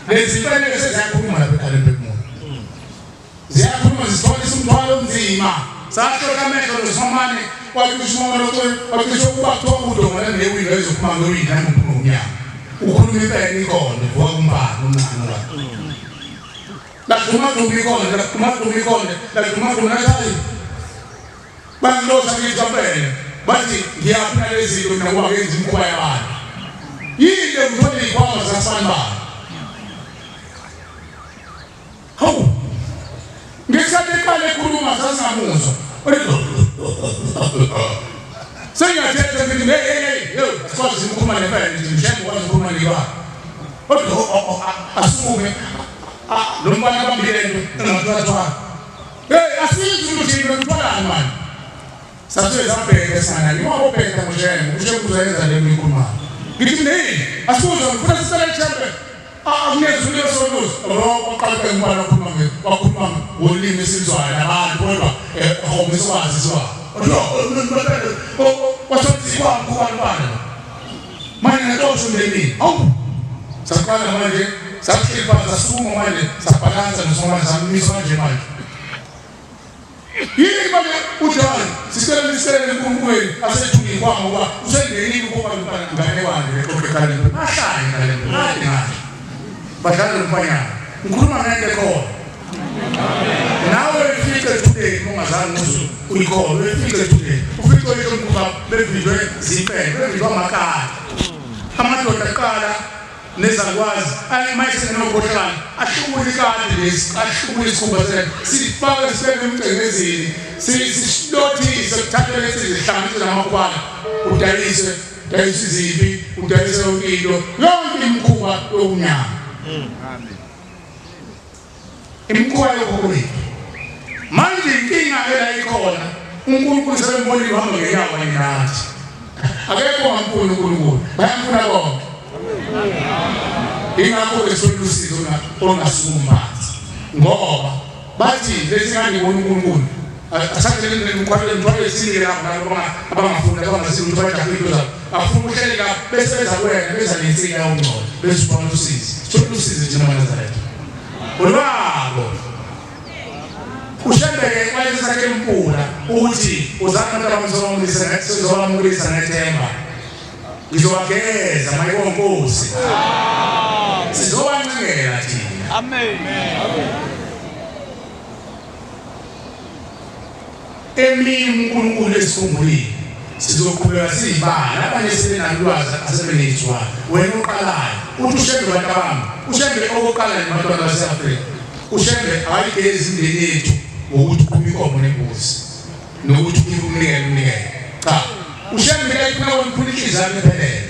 Lezi mfene seziyakhuluma lapha ekhanda emphefumulo. Ziyakhuluma zithwalisa umthwalo onzima. Sahlola amehlo noSomane wacisha umama wacisha ukuba kuthiwa udonga newindi wayezophuma ngewindi nangophuma ngomnyango. Ukhuluma impela ikhona vuka kumbani omncane la. Lagquma gquma ikhona, lagquma gquma ikhona, lagquma gquma nathi. Bangixosha ngithi kampela. Bathi ngiyafuna lezi zinto mina ngoba ngenza imikhuba yabantu. Yini le ngithole izikhwama zikaSanibani. Hawu. Ngesikhathi eqala ekhuluma sasingamuzwa. Sengiyathetha ngithi hey hey hey, yo, asikwazi ukukhuluma nempela ngithi mshembe ukwazi ukukhuluma nebaba. Kodwa asukume lo mfana abambile nto engathwathwala. Hey, asizwe ukuthi yini ngithwalani manje. Sasuke sabheka sanani wabobheka ngoshembe, ushembe uzoyenza le nto ikhulumayo. Ngithi nini? Asikuzwa ngifuna sicela ithembe. Akunezwi lesonuzi waqala umfana wakhuluma wakhuluma ngolimi esilizwayo nabantu kodwa ehomisa ukwazi siwa. Washo ukuthi kwamkhuba mfana. Manje ngexosho emndenini. Hawu. Saqala manje Sahleli phansi sasukuma manje sabhalansa nosomanje samisa manje manje. Yini manje uJohn sicela niselele eNkulunkweni asethule ikwama ngoba usengenile ukuba ngane wanje lexoxe ekhaya. Bahlanye ngale nto. Kade ngasho. Badlala nomfanyana. Ngikhuluma ngento ekhona. Nawe ufike today ungazange uzwe uyikholwe ufike today. Ufike oyisho mkhuba bevinjwe zimpembe, bevinjwe amakati. Amadoda aqala nezakwazi mayesengenokhohlakala ahlubule ikati lesi ahlubule isikhumba sele sifake sibeke emcengezini sisilothise kuthathwe lesi zihlanganise namakhwala udayise udayise izimpi udayise yonke into yonke imikhuba yokunyama imikhuba yokuwethu manje inkinga ke la ikhona uNkulunkulu sebembonile uhamba ngenyawo kanye nathi akekho ongamfuni uNkulunkulu bayamfuna bonke ingakho ke sifuna usizo ongasukumi phansi ngoba bathi lesi ngane ngibona uNkulunkulu asathe lemthwalo lemthwalo esinike lapho labo abangafuni abangasizi ukuthi bajahe into zabo afuna ukuhleleka bese beza kuwena beza nensika yawungcono bese ubona usizi sifuna usizi thina maNazaretha olwabo ushembeke wayesakhe impula ukuthi uzana abantu abamzobamukisa sizobamukisa ngethemba ngizowageza mayibonkosi sizobancengela thina amen Emini uNkulunkulu esikhumbulile sizoqhubeka siyibala abanye sebenalwazi asebenezwa wena oqalayo uthi ushembe bantu bami ushembe okoqala nabantwana base-Afrika ushembe akayigezi imindeni yethu ngokuthi ukhuphe inkomo nembuzi nokuthi ukhiphe umnikelo umnikelo cha ushembe la ifuna wena ufuna inhliziyo yakho iphelele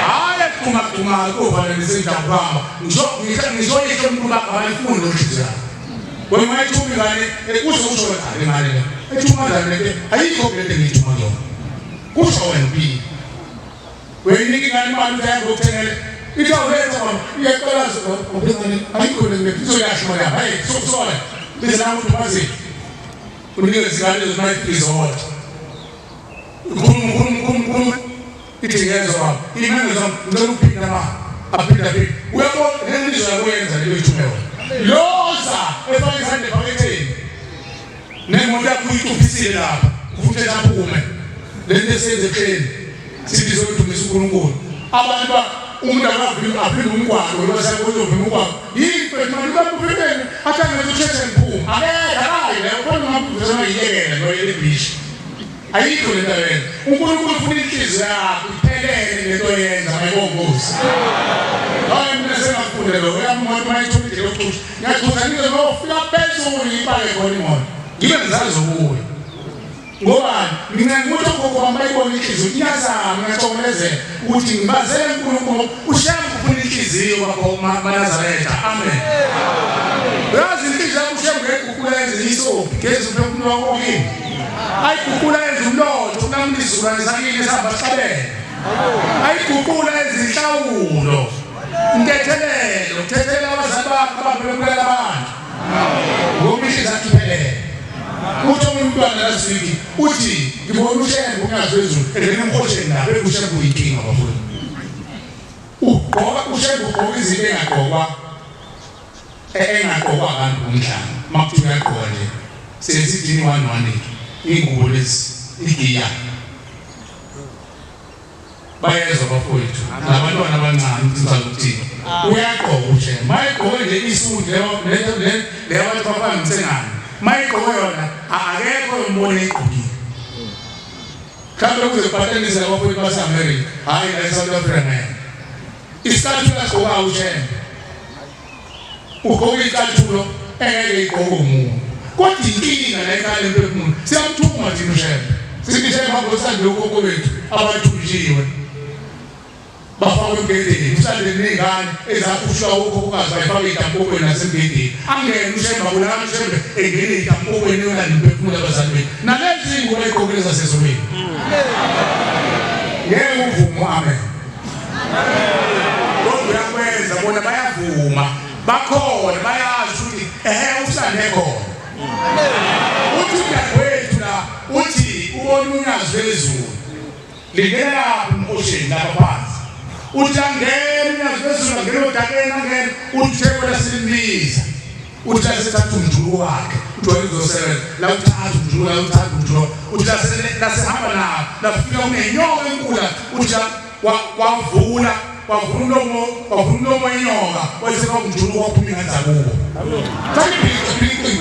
hhayi akuduma kuduma kovala nesenjabuhamba ngisho ngisho yisho umuntu bakho abayifuni lo nhliziyo yakho Wena ungayithuma ingane kusho kusho wena le ngane le. Ethuma kanjani lento? Ayikho le nto engiyithuma kuyona. Kusho wena uphile. Uyayinika ingane imali uthi ahambe yokuthengela. Ithi awuletha mama iyaqala ngane ayikho le nto izoyasho imali yami. Hey sokusola. Bese la umuntu bazi. Unikeze izingane ezimayifiki zodwa. Khuluma khuluma khuluma khuluma. Ithi ngiyezwa baba. Imangezwa ngicela ukuphinda ma. Aphinda aphinda. Uyabona lento yakwenza leyo ithume wena. Loza efake isandla ephaketheni. Nemoto yakho uyicuphisile lapha. Ufuthe laphume. Lento esenze ekuseni. Sithi sodumisa uNkulunkulu. Abantu umuntu akavimi aphinde umgwaqo lo sekuzo vima umgwaqo. Yini mfethu manje ubakuphekeni athi angeke usheshe ngiphume. Akekho akayi leyo khona ungambuza mayiyekele lo yelebhishi. Ayikho lento yena. uNkulunkulu ufuna inhliziyo yakho iphelele lento oyenza mayibongozi. Hayi mina sengafunda lo yami umuntu mayithola indlela yokucusha. Ngiyachutha ngize ngiyofika phezulu ngiyipake khona imoto. Ngibe ngisazobuya. Ngobani? Mina ngikuthi ogogo bami bayibona inhliziyo iyazama ngiyacomelezela ukuthi ngibazele uNkulunkulu ushaya ufuna inhliziyo bakho maNazaretha. Amen. Uyazi inhliziyo yakho ushaya ngegugula yenze isophi gezi umphefumulo wakho kini. Ayiguqula yenza umlotho kunamula isizukulwane sakini esihamba sixabene. Ayiguqula yenza inhlawulo. Intethelelo, kuthethelela abazali bakho ababebulala abantu. Ngoba inhliziyo yakho iphelele. Uthi omunye umntwana last week uthi ngibona ushembe unyazi lwezulu engena emhosheni la bese ushembe uyinkinga bafowethu. Ugqoka ushembe ugqoka izinto engagqokwa engagqokwa abantu bomhlaba makuthiwa uyagqoka nje sesithini 118 ingubo lezi igiya bayezwa bafowethu nabantwana abancane ukuthi ngichaza ukuthini uyagqoka ushembe mayigqoke nje isudu leyo le leyo abantu bafana nomsengane mayigqoke yona akekho yombona egqokile mhlawumbe kuze kupatanise abafowethu base-Amerika hhayi la e-South Africa ngeke isicathulo agqokayo ushembe ugqoka icathulo engeke igqoke umuntu kodwa inkinga la ekhaya lemphefumulo siyamthuma thina ushembe sithi shembe hamba usande ukhokho bethu abathunjiwe bafakwe emgedeni usande ney'ngane ezakhushwa ukhokhokazi bayifake ey'tampokweni nasemgedeni angene ushembe abonakala ushembe engene ey'tampokweni eyolanda imphefumulo abazali bethu nalezi iy'ngubo ayigqokile zasezulwini ngeke uvume amen Kodwa uyakwenza bona bayavuma bakhona bayazi ukuthi ehe usande khona. Uthi udadewethu la uthi ubona unyazi lwezulu lingena lapha emhosheni lapha phansi. Uthi angena unyazi lwezulu angena odakeni angena uthi ushembe laselimbiza uthi lasethatha umjuluko wakhe uthi wayezosebenza la uthatha umjuluko la uthatha umjuluko uthi lasehamba nawo lafika kunenyoka enkulu uthi wavula wavula umlomo wavula umlomo wenyoka wayesefaka umjuluko waphuma ingane zakubo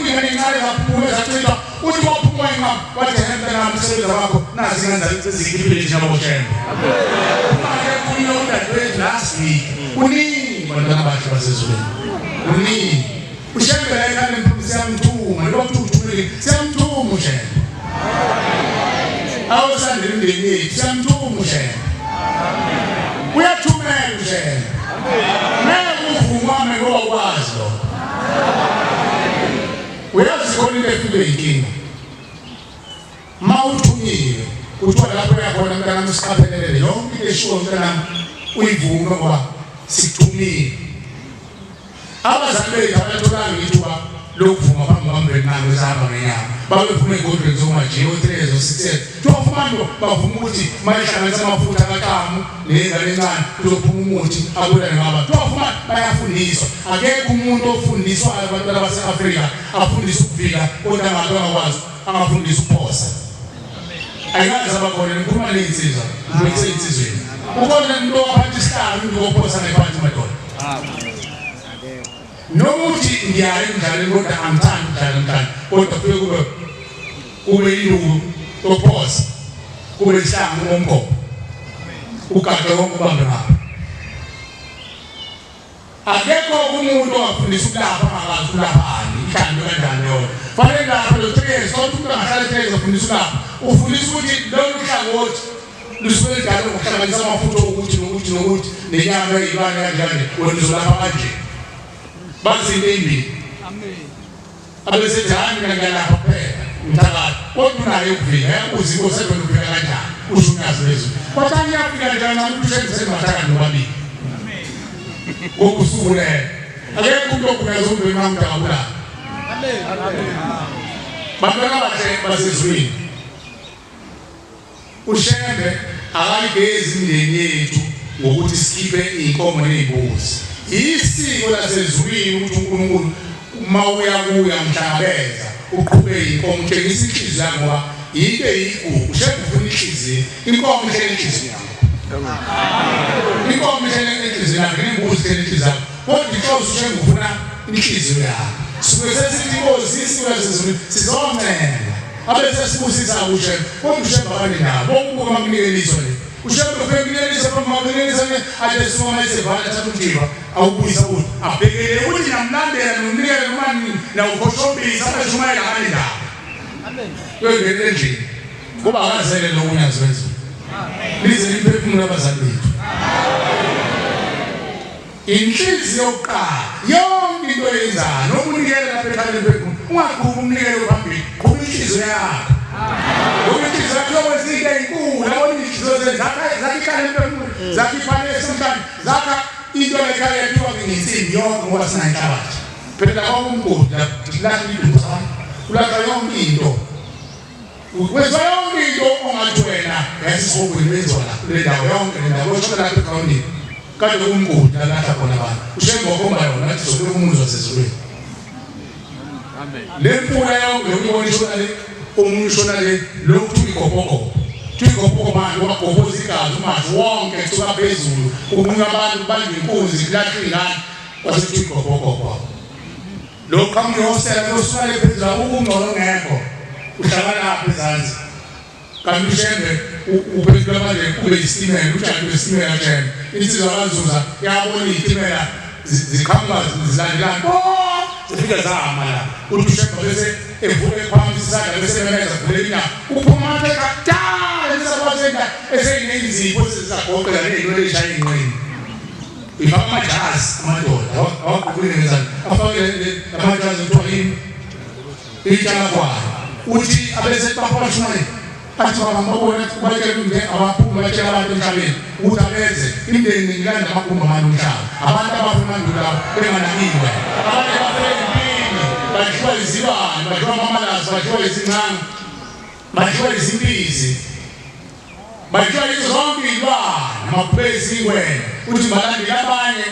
ingane incane zaphuma zachitha uthi waphuma inqaba wathi hembe nami umsebenzi wakho nazi ingane zakithi sezikhiphile nje naboshembe manje kuyo udadewethu last week kuningi bantwana abahle basezulwini kuningi ushembe la ekhanda emphumbu siyamthuma njengoba kuthiwa uthumile siyamthuma ushembe awusandela imndeni yethu siyamthuma ushembe uyathumela ushembe ngeke uvume wami ngoba ukwazi lokho uyazi khona into efike inkinga ma uthunyiwe kuthiwa lapho uyakhona mntanami siqaphelele yonke into eshiwo mntanami uyivume ngoba sikuthumile Abazali bethu abatholanga ithuba lokuvuma phambi kukaMvelinqangi esahamba ngenyama. Babevuma ey'godlweni zomajiya, o-three years, o-six years. Kuthiwa abantu bavuma ukuthi uma ehlanganisa amafutha kaxamu nengane encane kuzophuma umuthi abulale ngaba. Kuthiwa vuma bayafundiswa. Akekho umuntu ofundiswayo abantwana base-Afrika afundiswe ukuvika kodwa angabe angakwazi angafundiswa ukuphosa. Ayikaze abakhona ngikhuluma ney'nsizwa, ngibhekise ey'nsizweni. Ukhona umuntu owaphatha isihlalo umuntu wophosa ngephansi madoda. Noma uthi ngiyaya emdlalweni kodwa angithandi ukudlala namhlanje kodwa kufike kube kube induku yokuphosa kube isihlangu ngomgomo ugaxe konke ubambe ngapha akekho umuntu owafundisa ukulapha angakazi ukulaphani ihlambe kanjani yona fanele lapha lo 3 years kodwa umuntu angahlala 3 years afundisa ukulapha ufundisa ukuthi lolu hlangothi Lusuke lidalwe ngokuhlanganisa amafutha okuthi nokuthi nokuthi nenyama eyilwane kanje kanje wena uzolapha kanje. Bazi into eyimbili. Abesethi hayi mina ngiyalapha kuphela mthakathi kodwa unayo ukuvika yabuza inkosi evele uvika kanjani usho unyazi lwezulu. Wathi ngiyafika njani nami ukuthi ushenzise mathakathi nobabili. Ngokusuku lelo. Akekho umuntu ogunyaza umndeni wami ngakabulala. Amen. Bantwana abahle basezulwini. UShembe akayigezi imindeni yethu ngokuthi sikhiphe iy'nkomo ney'mbuzi. Yisiko lasezulwini ukuthi uNkulunkulu uma uya kuye uyamhlangabeza uqhube iy'nkomo utshengisa inhliziyo yakho ngoba yinto eyigugu. UShembe ufuna inhliziyo, inkomo ihlele enhliziyweni yakho. Inkomo ihlele enhliziyweni yakho, nembuzi ihlele enhliziyweni yakho. Kodwa inhloso uShembe ufuna inhliziyo yakho. Suke sesithi inkosi isiko lasezulwini sizoncenga Abe sesibusisa uShembe. Kodwa uShembe abanindawo. Bonke ubuka makunikela iso le. UShembe ufike kunikela phambi makunikela le athi suma esevale athatha umjiva awubuyisa kuthi abhekele ukuthi namlandela nomnikelo noma nini nawukhoshobisa abeshumayela abanindawo. Amen. Uyongena endlini. Ngoba akazele lo unyazi wezulu. Lize liphefumule abazali bethu. Inhliziyo yokuqala yonke into oyenzayo noma unikele lapha ekhaleni phezulu ungaqhubi umnikelo phambili qhuba inhliziyo yakho ngoba inhliziyo yakho iyokwenza into ezinkulu yabona inhliziyo zenu zakha zakha ikhala emphefumulweni zakha iphalesi emhlanje zakha into ekhaya yakhiwa ngensimbi yonke ngoba sinayo inhlabathi phela lapha umgodi lapha lahla iduku sabantu ulahla yonke into Wenziwa yonke into ongathi wena yayisihogweni wenziwa la kule ndawo yonke le ndawo oshona lapha egrawundini kade kumgodi la lahla khona abantu ushembe wakhomba yona athi zobe umuzi wasezulwini le mfula yonke uyibona ishona le omunye ushona le lokhu kuthiwa igobhogobho kuthiwa igobhogobho manje ngoba gobhoza igazi umazi wonke kusuka phezulu kunqunywa abantu kubanjwe inkunzi kulahlwe ingane kwase kuthiwa igobhogobho Lo qhamuka ehostela losuka le phezulu akukho ungcono ongekho uhlala lapha ezansi kanti uShembe uphendula manje kube isitimela utshani lwesitimela Shembe insizwa kaZuza yabona izitimela ziqhamuka zilandelana zifika zama la uthi uShembe bese evuka ephakamisa isandla bese ememeza vule iminyango uphuma amaphepha kudala esakwazi eseyinezipho sezizagoqela ney'nwele ey'shaya ey'nqeni Ifaka amajazi amadoda awagqokile ngezandla afake amajazi kuthiwa yini itshalakwayo uthi abese bapha bashumayela athi baba ngibabona batshela ukuthi abaphumi batshela abantu emhlabeni ukuthi abeze imindeni ngilanda amagumbi amane omhlaba abantu abafa emandulo labo benganakiwe abanye bafela empini badliwa izilwane badliwa amamalazi badliwa izincane badliwa izimbizi. Bathiwa yizo zonke iy'lwane, amabhubesi, ingwenya, uthi balandele abanye,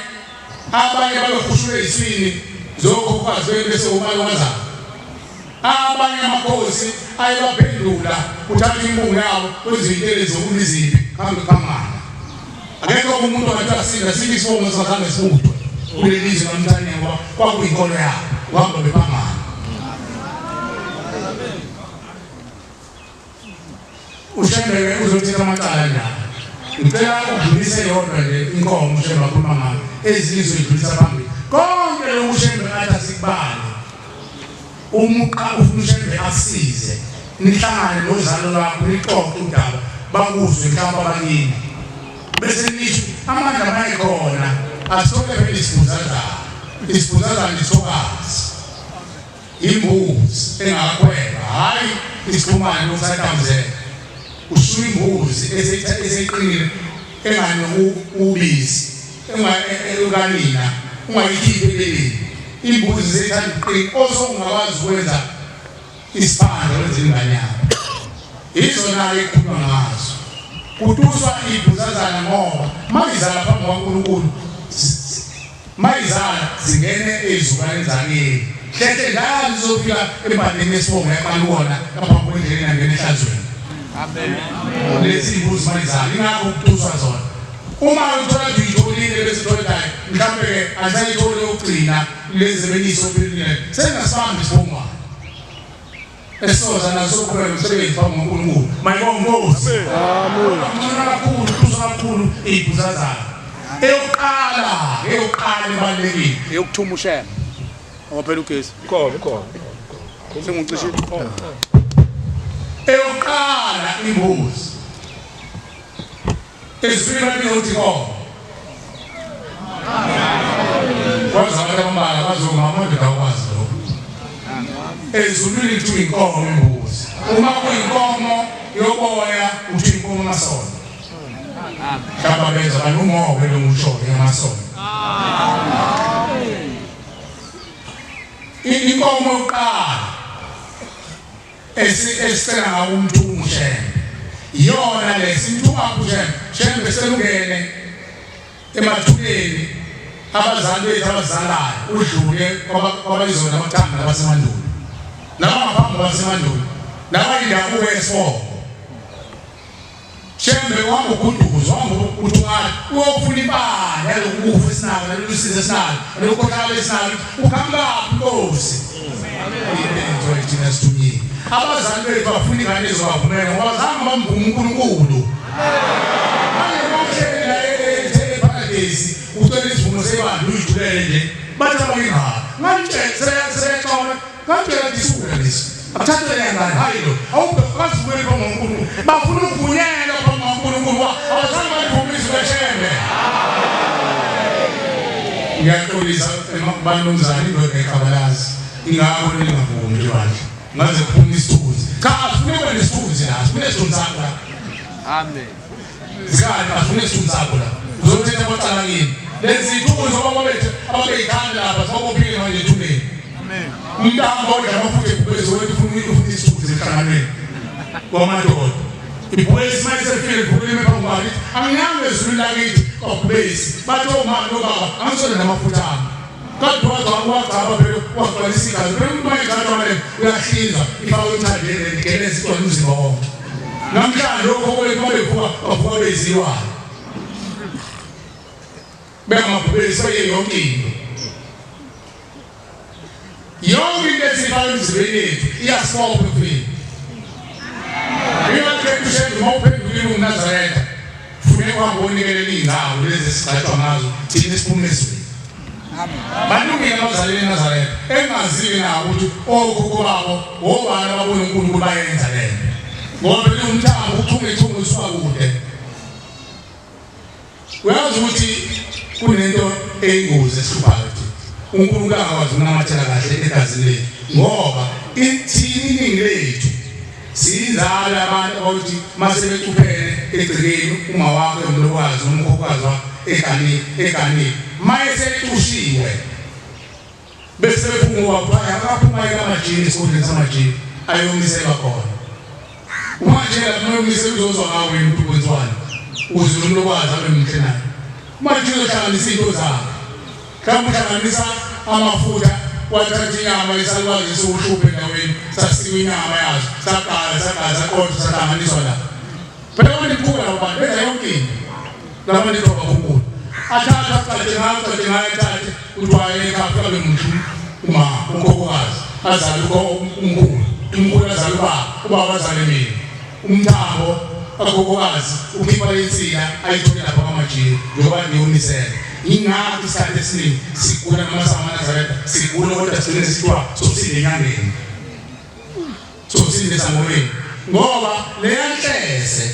abanye bayohushula eziswini zokhokhokazi benu bese umalokazana. Abanye amakhosi ayebaphendula kuthathwa imbungu yawo kwenziwe intelezi zokulwa izimpi kuhambe kuphangana. Akekho umuntu ongathi asinda sikho isibongo esingazange sibuthwe kuleli zwe kaMthaniya ngoba kwakuyinkolo yabo kuhamba bephangana. uShembe uzothetha amacala njalo. Ngicela ukudlulisa eyodwa nje inkomo uShembe akhuluma ngayo, ezinye izoyidlulisa phambili. Konke lokhu uShembe athi asikubale. Uma ufuna uShembe akusize, nihlangane nozalo lwakho nixoxe udaba, bakuzwe mhlawumbe abakini. Bese nisho amandla mayekhona asithole phela isibhuzazana. Isibhuzazana isithokazi. Imbuzi engakweba hayi isixhumane nokusatamzela ushiya imbuzi eseyiqinile enganoku ubisi engakanina ungayikhiphi ebeleni imbuzi seyithanda ukuqina osokungakwazi ukwenza isiphandla wenza ingane yakho izona-ke kukhulunywa ngazo kutuswa ibhuzazana ngoba mayizala phambi kwaNkulunkulu Mayizala zingene ezizukulwaneni zakini. Hlehle njalo izofika empandeni yesibongo yaqala ukona lapha kwendleleni yangena ehlazweni. Amen. Lezi imbuzi mayizala ingakho kutuswa zona. Uma uthola ukuthi uyitholile bese uthola hayi mhlambe ke asayitholi yokugcina lezi beniso philile sengasibambi isibongwana. Esoza naso kuphela umsebenzi phambi kukaNkulunkulu. Mayibonge Nkosi. Amen. Ngcono kakhulu, tusa kakhulu izibhuzazana. Eyokuqala, eyokuqala ebalulekile. Eyokuthuma uShembe. Ngoba phela ugesi. Khona, khona. Sengicishile. Eyokuqala imbuzi. Ezwini babiza ukuthi inkomo. Kwazi abantu abambalwa kwazi omama amadoda akwazi lokho. Ezulwini kuthiwa inkomo imbuzi. Uma kuyinkomo yoboya kuthiwa inkomo amasondo. Mhlawumbe abenza abantu ungobe lo ngisho yamasondo. Inkomo yokuqala esicela ngawo umthungu Shembe iyona le simthunga kuShembe Shembe selungene emathuneni abazali bethu abazalayo udlule kwabayizona abathanda abasemandulo nabangaphambi kwabasemandulo nabayindabuko yesibongo Shembe wahamba uguduza wahamba uthwala uyofuna impande yaloku kufa esinako nalolu sizi esinalo nalokukhohlakala esinalo uqhamukaphi nkosi into thina sithunyiwe abazali bethu bafuna ingane ezobavumela ngoba zange bamvuma uNkulunkulu manje mawuhleli la eParadise ucela isivumo sebandla uyijulele nje bathi abangingani ngantshela seyaxola Ngantshela nje isuka lesi. Akuthathe le ngane hayi lo. Awubhekazivumeli phambi kwaNkulunkulu. Bafuna ukuvunyelwa phambi kwaNkulunkulu ngoba abazange balivume izwi kaShembe. Ngiyaxolisa banumzane indoda ekhabalazi. Ingakho ningavumi nje bandla. Ngaze kuphume isithunzi. Cha asifune kube nesithunzi la. Sifune isithunzi sakho la. Amen. Zikani asifune isithunzi sakho la. Uzothetha amacala kini. Lezi zithunzi obaba bethu ababeyikhanda lapha sibabophile manje ethuneni. Umuntu ahamba odla amafutha ebhubesi wethu ufuna ufuna isithunzi emhlanganweni wamadoda. Ibhubesi manje sefike libhubele ime phambi kwakhe lithi anginyange ezulwini lakithi kwabhubesi. Bathi omama nobaba angisole namafutha ami. Kodwa wagcaba phela wagcwalisa igazi. Phela umuntu uma egcatshwa manje uyahlinzwa ifakwe emthandeni ligeleze igcwale umzimba wonke. Namhlanje okhokho bethu uma bevuka bavuka beyizilwane. Bengamabhubesi baye yonke into. Yonke into esiyifaka emzimbeni yethu iyasibopha ekufeni. Ingakho uShembe uma uphendukile umNazaretha funeka uhambe uyonikela iy'ndawo lezi esigqatshwa ngazo thina esiphuma ezweni. Balungile abazali beNazaretha engaziyo nabo ukuthi okhokho babo wobani ababona uNkulunkulu bayenza le nto. Ngoba phela umthambo uchungechunge usuka kude. Uyazi ukuthi kunento eyingozi esihluphayo thina. uNkulunkulu angakwazi ukunamathela kahle egazini lethu ngoba ithini iningi lethu siyinzalo yabantu abakuthi mase becuphele egcekeni uma wakho emlokazi noma ukhokhokazi wakho eganile eganile maye secushiwe bese bephuma kwakuthiwa akaphuma kamajini esikhundleni samajini ayomiselwa khona. Manje lapho uyomise uzozwa ngawo yini ukuthi kwenziwani ukuze umuntu okwazi abe muhle naye. Manje uzohlanganisa izinto zakhe. Mhlawumbe uhlanganisa amafutha wathatha inyama isalukwazi esiwuhluphe endaweni sasiwa inyama yazo saqala saqala saqothwa sahlanganiswa la. Phela abantu imkhuba labo bantu benza yonke into. Labo bantu ithoba kunkulu. Athathe aqatshe ngayo aqatshe ngayo athathe kuthiwa ekhaya abe muntu uma ukhokhokazi azale umkhulu umkhulu azale ubaba ubaba azale mina umthambo kakhokhokazi ukhipha insila ayithole lapha kwamajini njengoba ngiyomisela ingakho isikhathi esiningi sigula noma sangamaNazaretha sigula kodwa sigcine sithiwa sosinde enyangeni sosinde esangomeni ngoba leya nhlese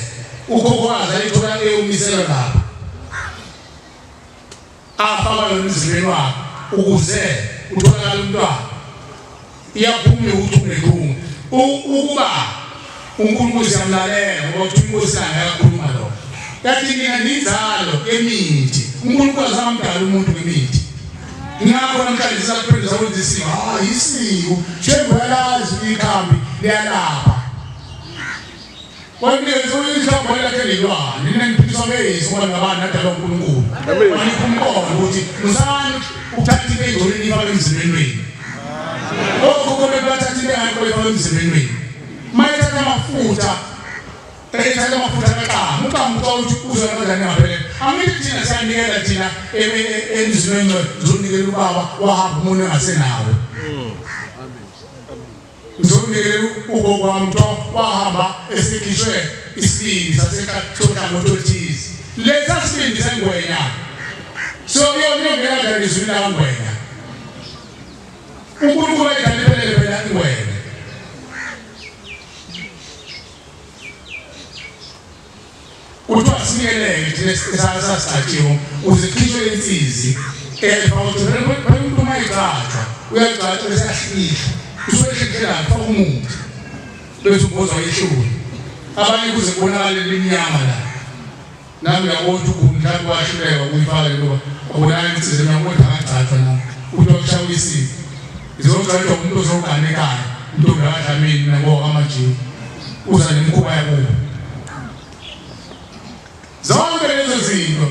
ukhokhokazi ayithola eyomiselwa lapha afaka yona emzimbeni wakhe ukuze utholakale umntwana iyaphuma uchungechunge ukuba uNkulunkulu siyamlalela ngoba kuthiwa inkosi yakhe yakhuluma lokho yathi nina ninzalo yemithi uNkulunkulu azamdala umuntu ngemithi ngakho namhlanje sisaphendula sakwenza isiko hayi isiko shembe uyalazi ikhambi liyalapha Wanikeza inhlamvu lakhe lilwane nina niphiliswa ngezwi ngoba ningabani nadalwa uNkulunkulu. Wanipha umqondo ukuthi musani ukuthatha into engcolile nifake emzimbeni wenu. Okhokho bethu bathatha into engekho bayifaka emzimbeni wenu. Mayethatha amafutha ethatha amafutha kaqhamu uqhamu ucabanga ukuthi uzwa kanjani ngaphelele angithi thina siyanikela thina emzimbeni ongcwele uzonikela ubaba wahamba umuntu engasenawo Ngizonikelela ugogo wami kuthiwa wahamba esekhishwe isibindi sohlangothi oluthize. Lesa sibindi sengwenya. So kuyongena kanjani ezwini lakangwenya? uNkulunkulu ayidala iphelele phela ingwenya. Kuthiwa sinikeleke thina esasagcatshiwe ukuze kukhishwe insizi eyayifaka ukuthi phela umuntu uma egcatshwa uyagcatshwa bese ahlikihla usuke ehlikihlela kufaka umuthi bese umbozwa ihlule abanye kuze kubonakale limnyama la nami ngiyabona ukuthi uGumi mhlawumbe wahluleka ukuyifaka le ntoba abonakala insizi emnyama kodwa akagcatshwa nami kuthiwa kushawa isimo izogcatshwa umuntu ozogana ekhaya intombi yakadlamini mina ngowakamajini uza nemikhuba yakubo Zonke lezo zinto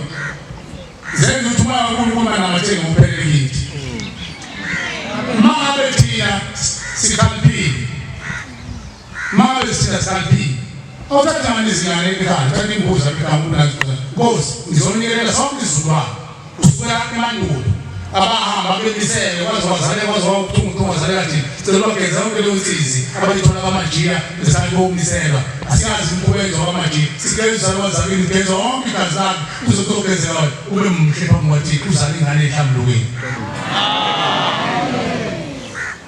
zenza ukuthi umoya kaNkulunkulu unganamatheli ngokuphelele kithi. Uma ngabe thina sikhaliphile, uma ngabe thina sikhaliphile, awuthathi ngani izingane ekhaya, uthatha imbuzi lapha ekhaya umuntu nazo. Nkosi, ngizonikelela sonke isizukulwane kusukela emandulo abahamba bemisele kwaze kwazaleka kwaze kwakuthunga kwazaleka thina sicela ubageze yonke leyo nsizi abayithola kwamajiya ngesikhathi bokumiselwa asiyazi imikhuba eyenziwa kwamajiya sigeza izalukwazi zakini sigeza wonke igazi lakhe kuze kuzogezeka wena ube muhle phambi kwaThixo uzale ingane ehlambulukile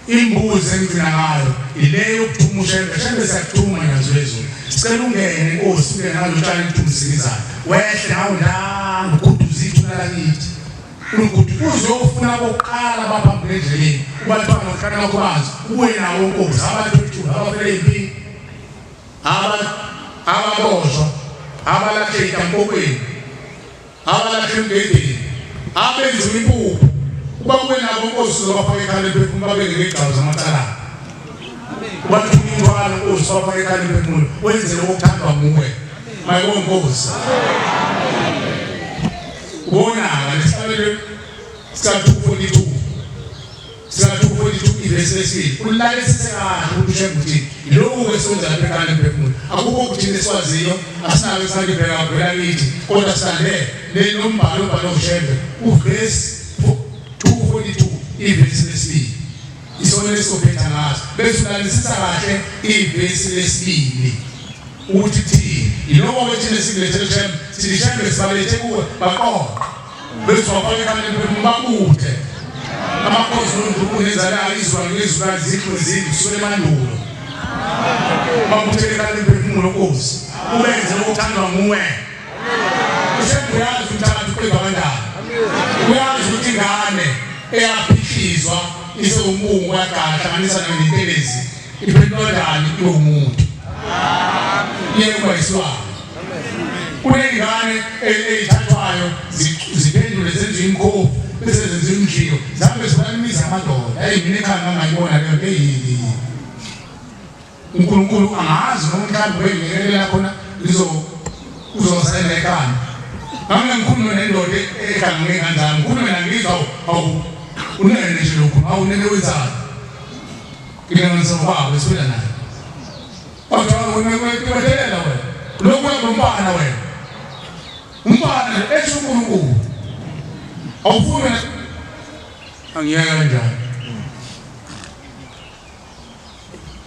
imbuzi engigcina ngayo ile yokuthuma ushembe shembe siyakuthuma nyazi lwezulu sicela ungene nkosi ungene ngalo tshani kuthumsilizayo wehle nawe ndanga uguduze ithuna lakithi ugudu uzofuna bokuqala baphambili endleleni ubathwala ngokuhlala kwakho bazi ubuye nawo nkosi abathwethula abafele impini ababoshwa abalahle itampokweni abalahle emgedeni abenziwa impuphu uba kube nabo nkosi uzobafaka ekhala emphefumulo babeke ngey'gcawu zamacala ubathula umthwalo nkosi ubafake ekhala emphefumulo wenzele okuthandwa nguwe mayibonge nkosi ubonaka lesihlabelelo sika-242 sika-242 ivesi lesibili ulalelisise kahle ukuthi ushembe uthini lokhu-ke sikwenza lapha ekhaya lemphefumulo akukho okuthini esikwaziyo asinalo isikhathi bheka vela kithi kodwa silande lo mbhalo obhalwe ushembe uvesi 242 ivesi lesibili isona lesizophetha ngaso bese ulalelisisa kahle ivesi lesibili ukuthi thini yiloko-ke thina esikulethele shembe sithi shembe sibalethe kuwe baqoqa bese wafaka ekhanda emphefumulo babuthe amakhosi nondlunkulu nenzalayo izwa ngezwi zihlu zindlu kusukela emandulo babuthele ekhanda emphefumulo nkosi ubenze okuthandwa nguwe ushembe uyazi ukuthi abantu uqedwa kanjani uyazi ukuthi ingane eyaphihlizwa isewumbungu wagala hlanganisa nentelezi iphendulwa njani ibe umuntu yekwa isilwane kuney'ngane ey'thathwayo ziphendule zenziwe imikhovu bese zenziwa imijiko zihambe zibulala imizi yamadoda eyi mina ekhaya ngangayibona leyo nto eyini uNkulunkulu angazi noma mhlawumbe bengilekelela khona ngizo uzosayina ekhanda. Ngake ngikhulume nendoda egange ngengane zami, ngikhulume nayo ngizwa awu unene nje lokhu, awu unene wenzani? Ngilinganisa ubaba esiphila naye. Kodwa wena wena, lokhu uyangumfana wena. Umfana esho uNkulunkulu. Awufuni wena angiyeka kanjani?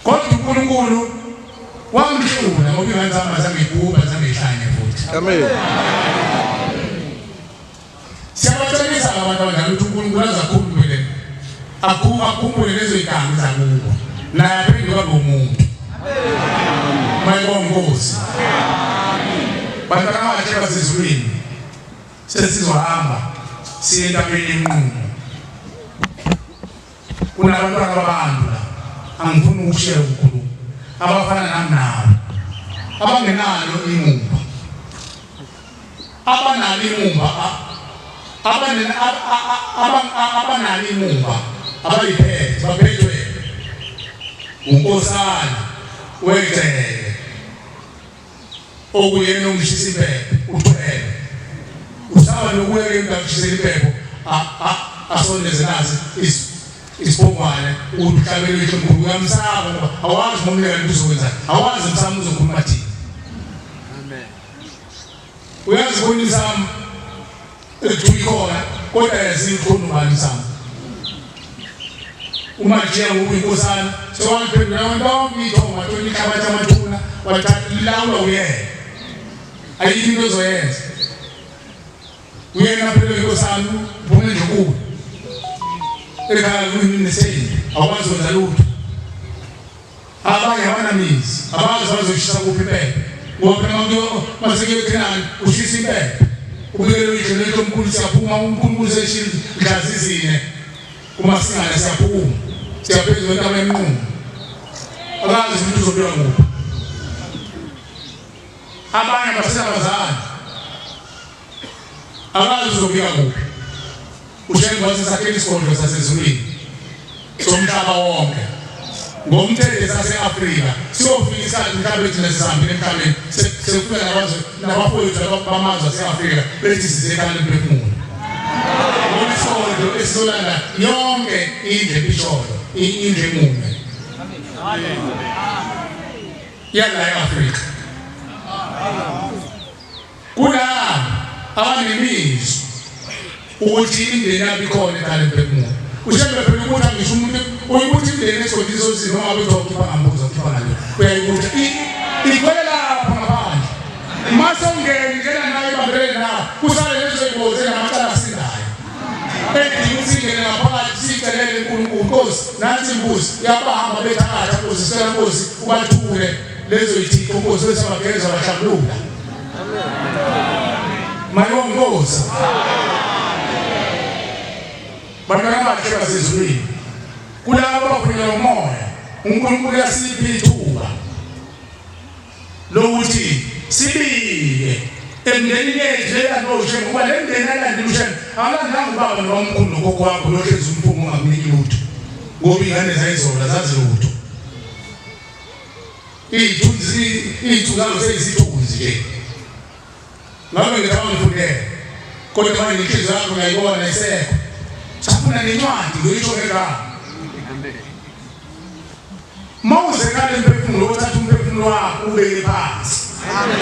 Kodwa uNkulunkulu wamhlula ngoba ingane zami azange ibhubhe azange ihlanye futhi. Amen. Siyabacebisa abantu abanjalo ukuthi uNkulunkulu azakhulumele akhumbule lezo igama zakubo naye aphenduka ngomuntu. Mayibonga Nkosi. Bantwana abahle basezulwini sesizohamba siye entabeni yenqumo. Kunabantwana babantu la angifuni ukushiya ukukhuluma abafana nami nawe abangenalo imumba abanalo imumba abanalo imumba abayiphethe baphethwe unkosana wegceke okuyena ongishisa impepho uthwele usaba nokuyeka into akushisela impepho asondeze nazi isiphongwane ukuthi uhlabele uyihlo mkhulu uyamsaba ngoba awazi ngomlekane ukuthi uzokwenzani awazi msamo uzokhuluma thini amen uyazi khona isam ekuthiwa ikhona kodwa yazi ikhona ubani isam uma nje uyinkosana sewangiphendula abantu bonke ithongo wathola ihlabathi amathuna wathatha ilawulwa uyena ayikho into ozoyenza uyena phela inkosana uphume nje kuwe ekhaya kuyineseyini awukwazi kwenza lutho abanye abanamizi abazi bazoshisa kuphi impepho ngoba phela masekuyoqinani ushisa impepho ubikele uyihlo lento omkhulu siyaphuma uNkulunkulu seshilo mhla zizine kumasingane siyaphuma siyaphezulu entaba emnqumo akazi ukuthi uzobuya kuphi abanye basenabazali akazi uzobuya kuphi uShembe wasesakhela isigodlo sasezulwini somhlaba wonke ngomthetho sase-Afrika siyofika isikhathi mhlawumbe thina sisihambile emhlabeni sekufika nabazwe nabafowethu bamazwe ase-Afrika bethi sizekhaya lemphefumulo ngomsonto esizolanda yonke indlu episholo indlu emume yala e-Afrika Kulabo abanemizwa ukuthi imindeni yabo ikhona ekhaya lemphefumulo. Ushembe phela ukuthi angisho umuntu uyibutha imindeni esigodini sozini noma ngabe kuthiwa ukhipha ngambuza ukhipha ngale uyayibutha igcwele lapha ngaphandle mase ungene ingena nayo ibambelele nawe kusale lezo y'ngozi enamacala asindayo edinga ukuthi ingene ngaphakathi siyicelele uNkulunkulu Nkosi nansi imbuzi yabahamba bethakatha Nkosi sicela Nkosi ubathule lezo yithixo Nkosi bese bageza bahlambulula Mayongoza. Bantwana bakhe basezulwini. Kulabo abavunyelwa umoya, uNkulunkulu uyasipha ithuba lokuthi sibike emndenini yethu lelandwa uShembe ngoba le mndeni elandela uShembe alandanga ubaba nomkhulu nogogo wakho lohlezi umphunga ungamniki lutho ngoba iy'ngane zayizola zazi lutho Iy'thunzi iy'thunzi zalo seyizithunzi nje. Ngabe ngithi awungifundele. Kodwa manje inhliziyo yakho ngiyayibona isekho. Safuna nencwadi ngiyoyisho ngegama. Mawuze ngale mphefumulo othatha umphefumulo wakho ubeke phansi. Amen.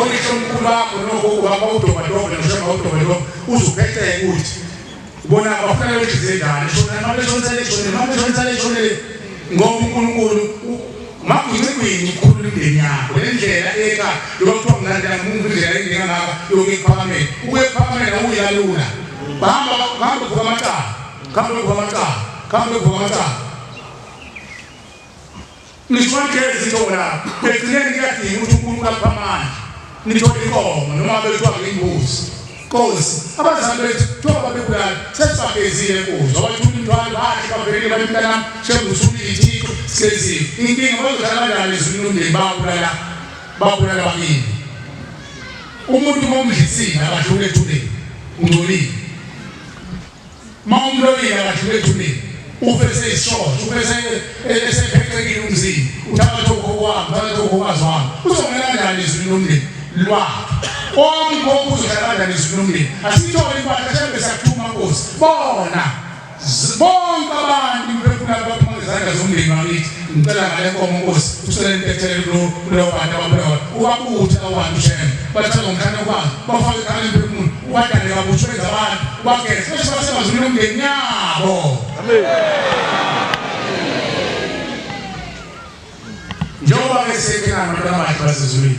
Oyisho omkhulu wakho nogogo wakho awudobadobha noshemba awudobadobha uzuphetheke ukuthi Bona bafuna lenhliziyo endala shona noma beshonisa le shona noma beshonisa le shona le ngoba uNkulunkulu makuncikweni ukukhulula imindeni yakho le ndlela eka njengoba kuthiwa ngilandela ngimungu indlela engingaka ngaka yokuya ekuphakameni ukuya ekuphakameni awuyi kalula bahamba bahamba kuvuka amacala kuhambe kuvuka amacala kuhambe kuvuka amacala Ngisho wageza into la ekugcineni kuyadinga ukuthi uNkulunkulu akuphe amandla nithole inkomo noma bethiwa ngimbuzi Nkosi abazali bethu kuthiwa babebulala sesibagezile Nkosi wabathula imithwalo bahle bavelile bathi mntanami shembe uthulile ithixo sigezile inkinga bazohlala kanjani ezulwini umndeni babulala babulala bakini umuntu uma umdlisile akadlule ethuneni ungcolile Uma umloyile akadlule ethuneni ufe seyisishosha ufe esephecekile umzini uthakatha ukhokho wami uthakatha ukhokhokazi wami uzongena kanjani ezulwini lomndeni lwakhe omkhokho uzohlala kanjani ezulwini lomndeni asiyithole impahla shembe siyakuthuma nkosi bona bonke abantu imiphefumulo yabo baphuma ngezandla zomndeni wakithi ngicela ngale nkomo nkosi usele intethele kulowo bantu abaphula ubabuthe labo bantu shembe bathatha ngomhlane kwazo bafake ikhala emphefumulo ubadale kabusha benza abantu ubageze bese basemazulwini omndeni yabo njengoba-ke sekhena abantwana abahle basezulwini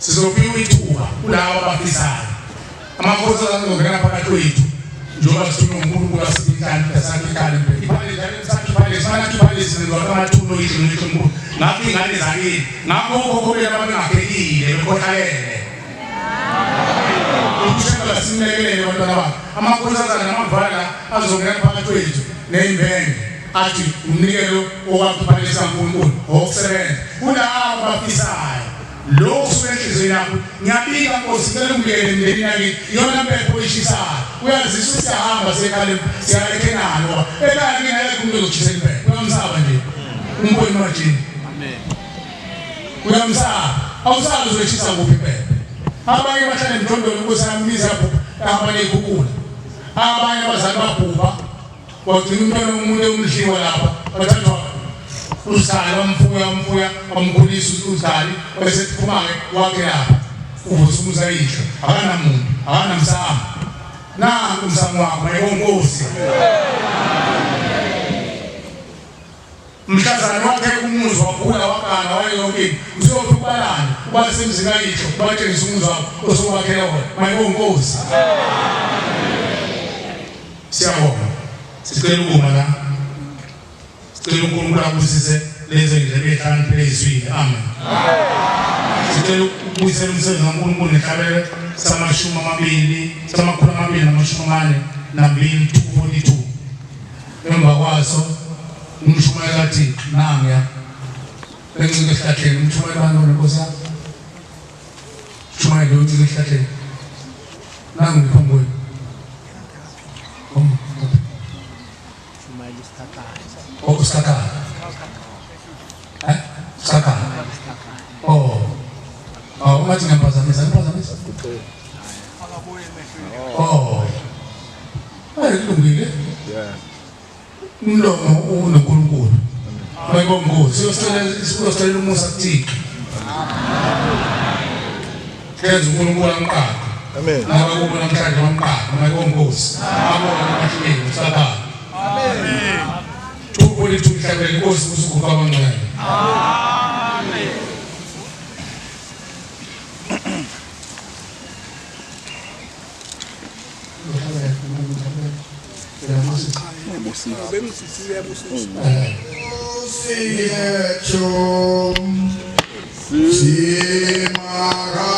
Sizophiwa ithuba kulabo abafisayo. Amakhosi azongena phakathi kwethu njengoba sithunywe uNkulunkulu asiphe inhlanhla sakhe ikhale impela. Iphale njalo sakhe iphale sifana iphale sinenziwa amathuno yethu ngisho uNkulunkulu. Ngakho ingane zakini, ngakho okhokho benu ababengaphekile bekhohlakele. Ukushela simlekelele bantwana bakhe. Amakhosazana namavala azongena phakathi kwethu nezimbenge athi umnikelo owakuphakisa uNkulunkulu owokusebenza kulabo abafisayo Lokhu kusuka enhliziyweni yakho ngiyabika Nkosi ngicela ungiyele emndenini yakini iyona mpepho oyishisayo uyazisa ukuthi siyahamba siyekhale siya eKhenani ngoba ekhaya kini akekho umuntu ozokushisa impepho uyamsaba nje umboni majini uyamsaba awusazi uzoyishisa kuphi impepho abanye bahlala emjondolo inkosi yami imizi yabhubha abanye ikhukhula abanye abazali babhubha wagcina umntwana womuntu ewumdliwa lapha wathathwa uzikhali wamfuya wamfuya wamkhulisa uzikhali wayesephuma-ke wakhe lapha uvusa umuzi ayihlo akanamuntu akanamsamo nanku umsamo wakho mayibonkosi mhlazane wakhe umuzi wakhula wagana wayeyonke into usuyofika ubalane ubasemzini kayihlo ubatshengisa umuzi wakho osuwakhela wona mayibonkosi Siyabonga. Sicela ukuma la. Sicela uNkulunkulu abusise lezi ndlebe ezihlakaniphile ezizwile. Amen. Sicela ukubuyisela umsebenzi kaNkulunkulu nehlabelo samashumi amabili samakhulu amabili namashumi amane nambili 242. Emva kwaso umshumayeli athi nangiya encike esihlahleni umshumayeli bani lona nkosi yami shumayeli uncike esihlahleni nangu ngiphambi kwenu Oh, usikakala. Eh? Usikakala. Oh. Oh, ungathi ngiyaphazamisa, ngiphazamisa. Oh. Hayi kulungile. Yeah. Umlomo unoNkulunkulu. Bayibonga siyosicela siyosicela umusa kuThixo. Kenza uNkulunkulu amqaqe. Amen. Nabakubo namhlanje bamqaqe, mayibonga inkosi. Abona abahluleli uSathane. Amen. 242 mhlabeni inkosi usuku kwabangcwele. Amen. Yethu simakade.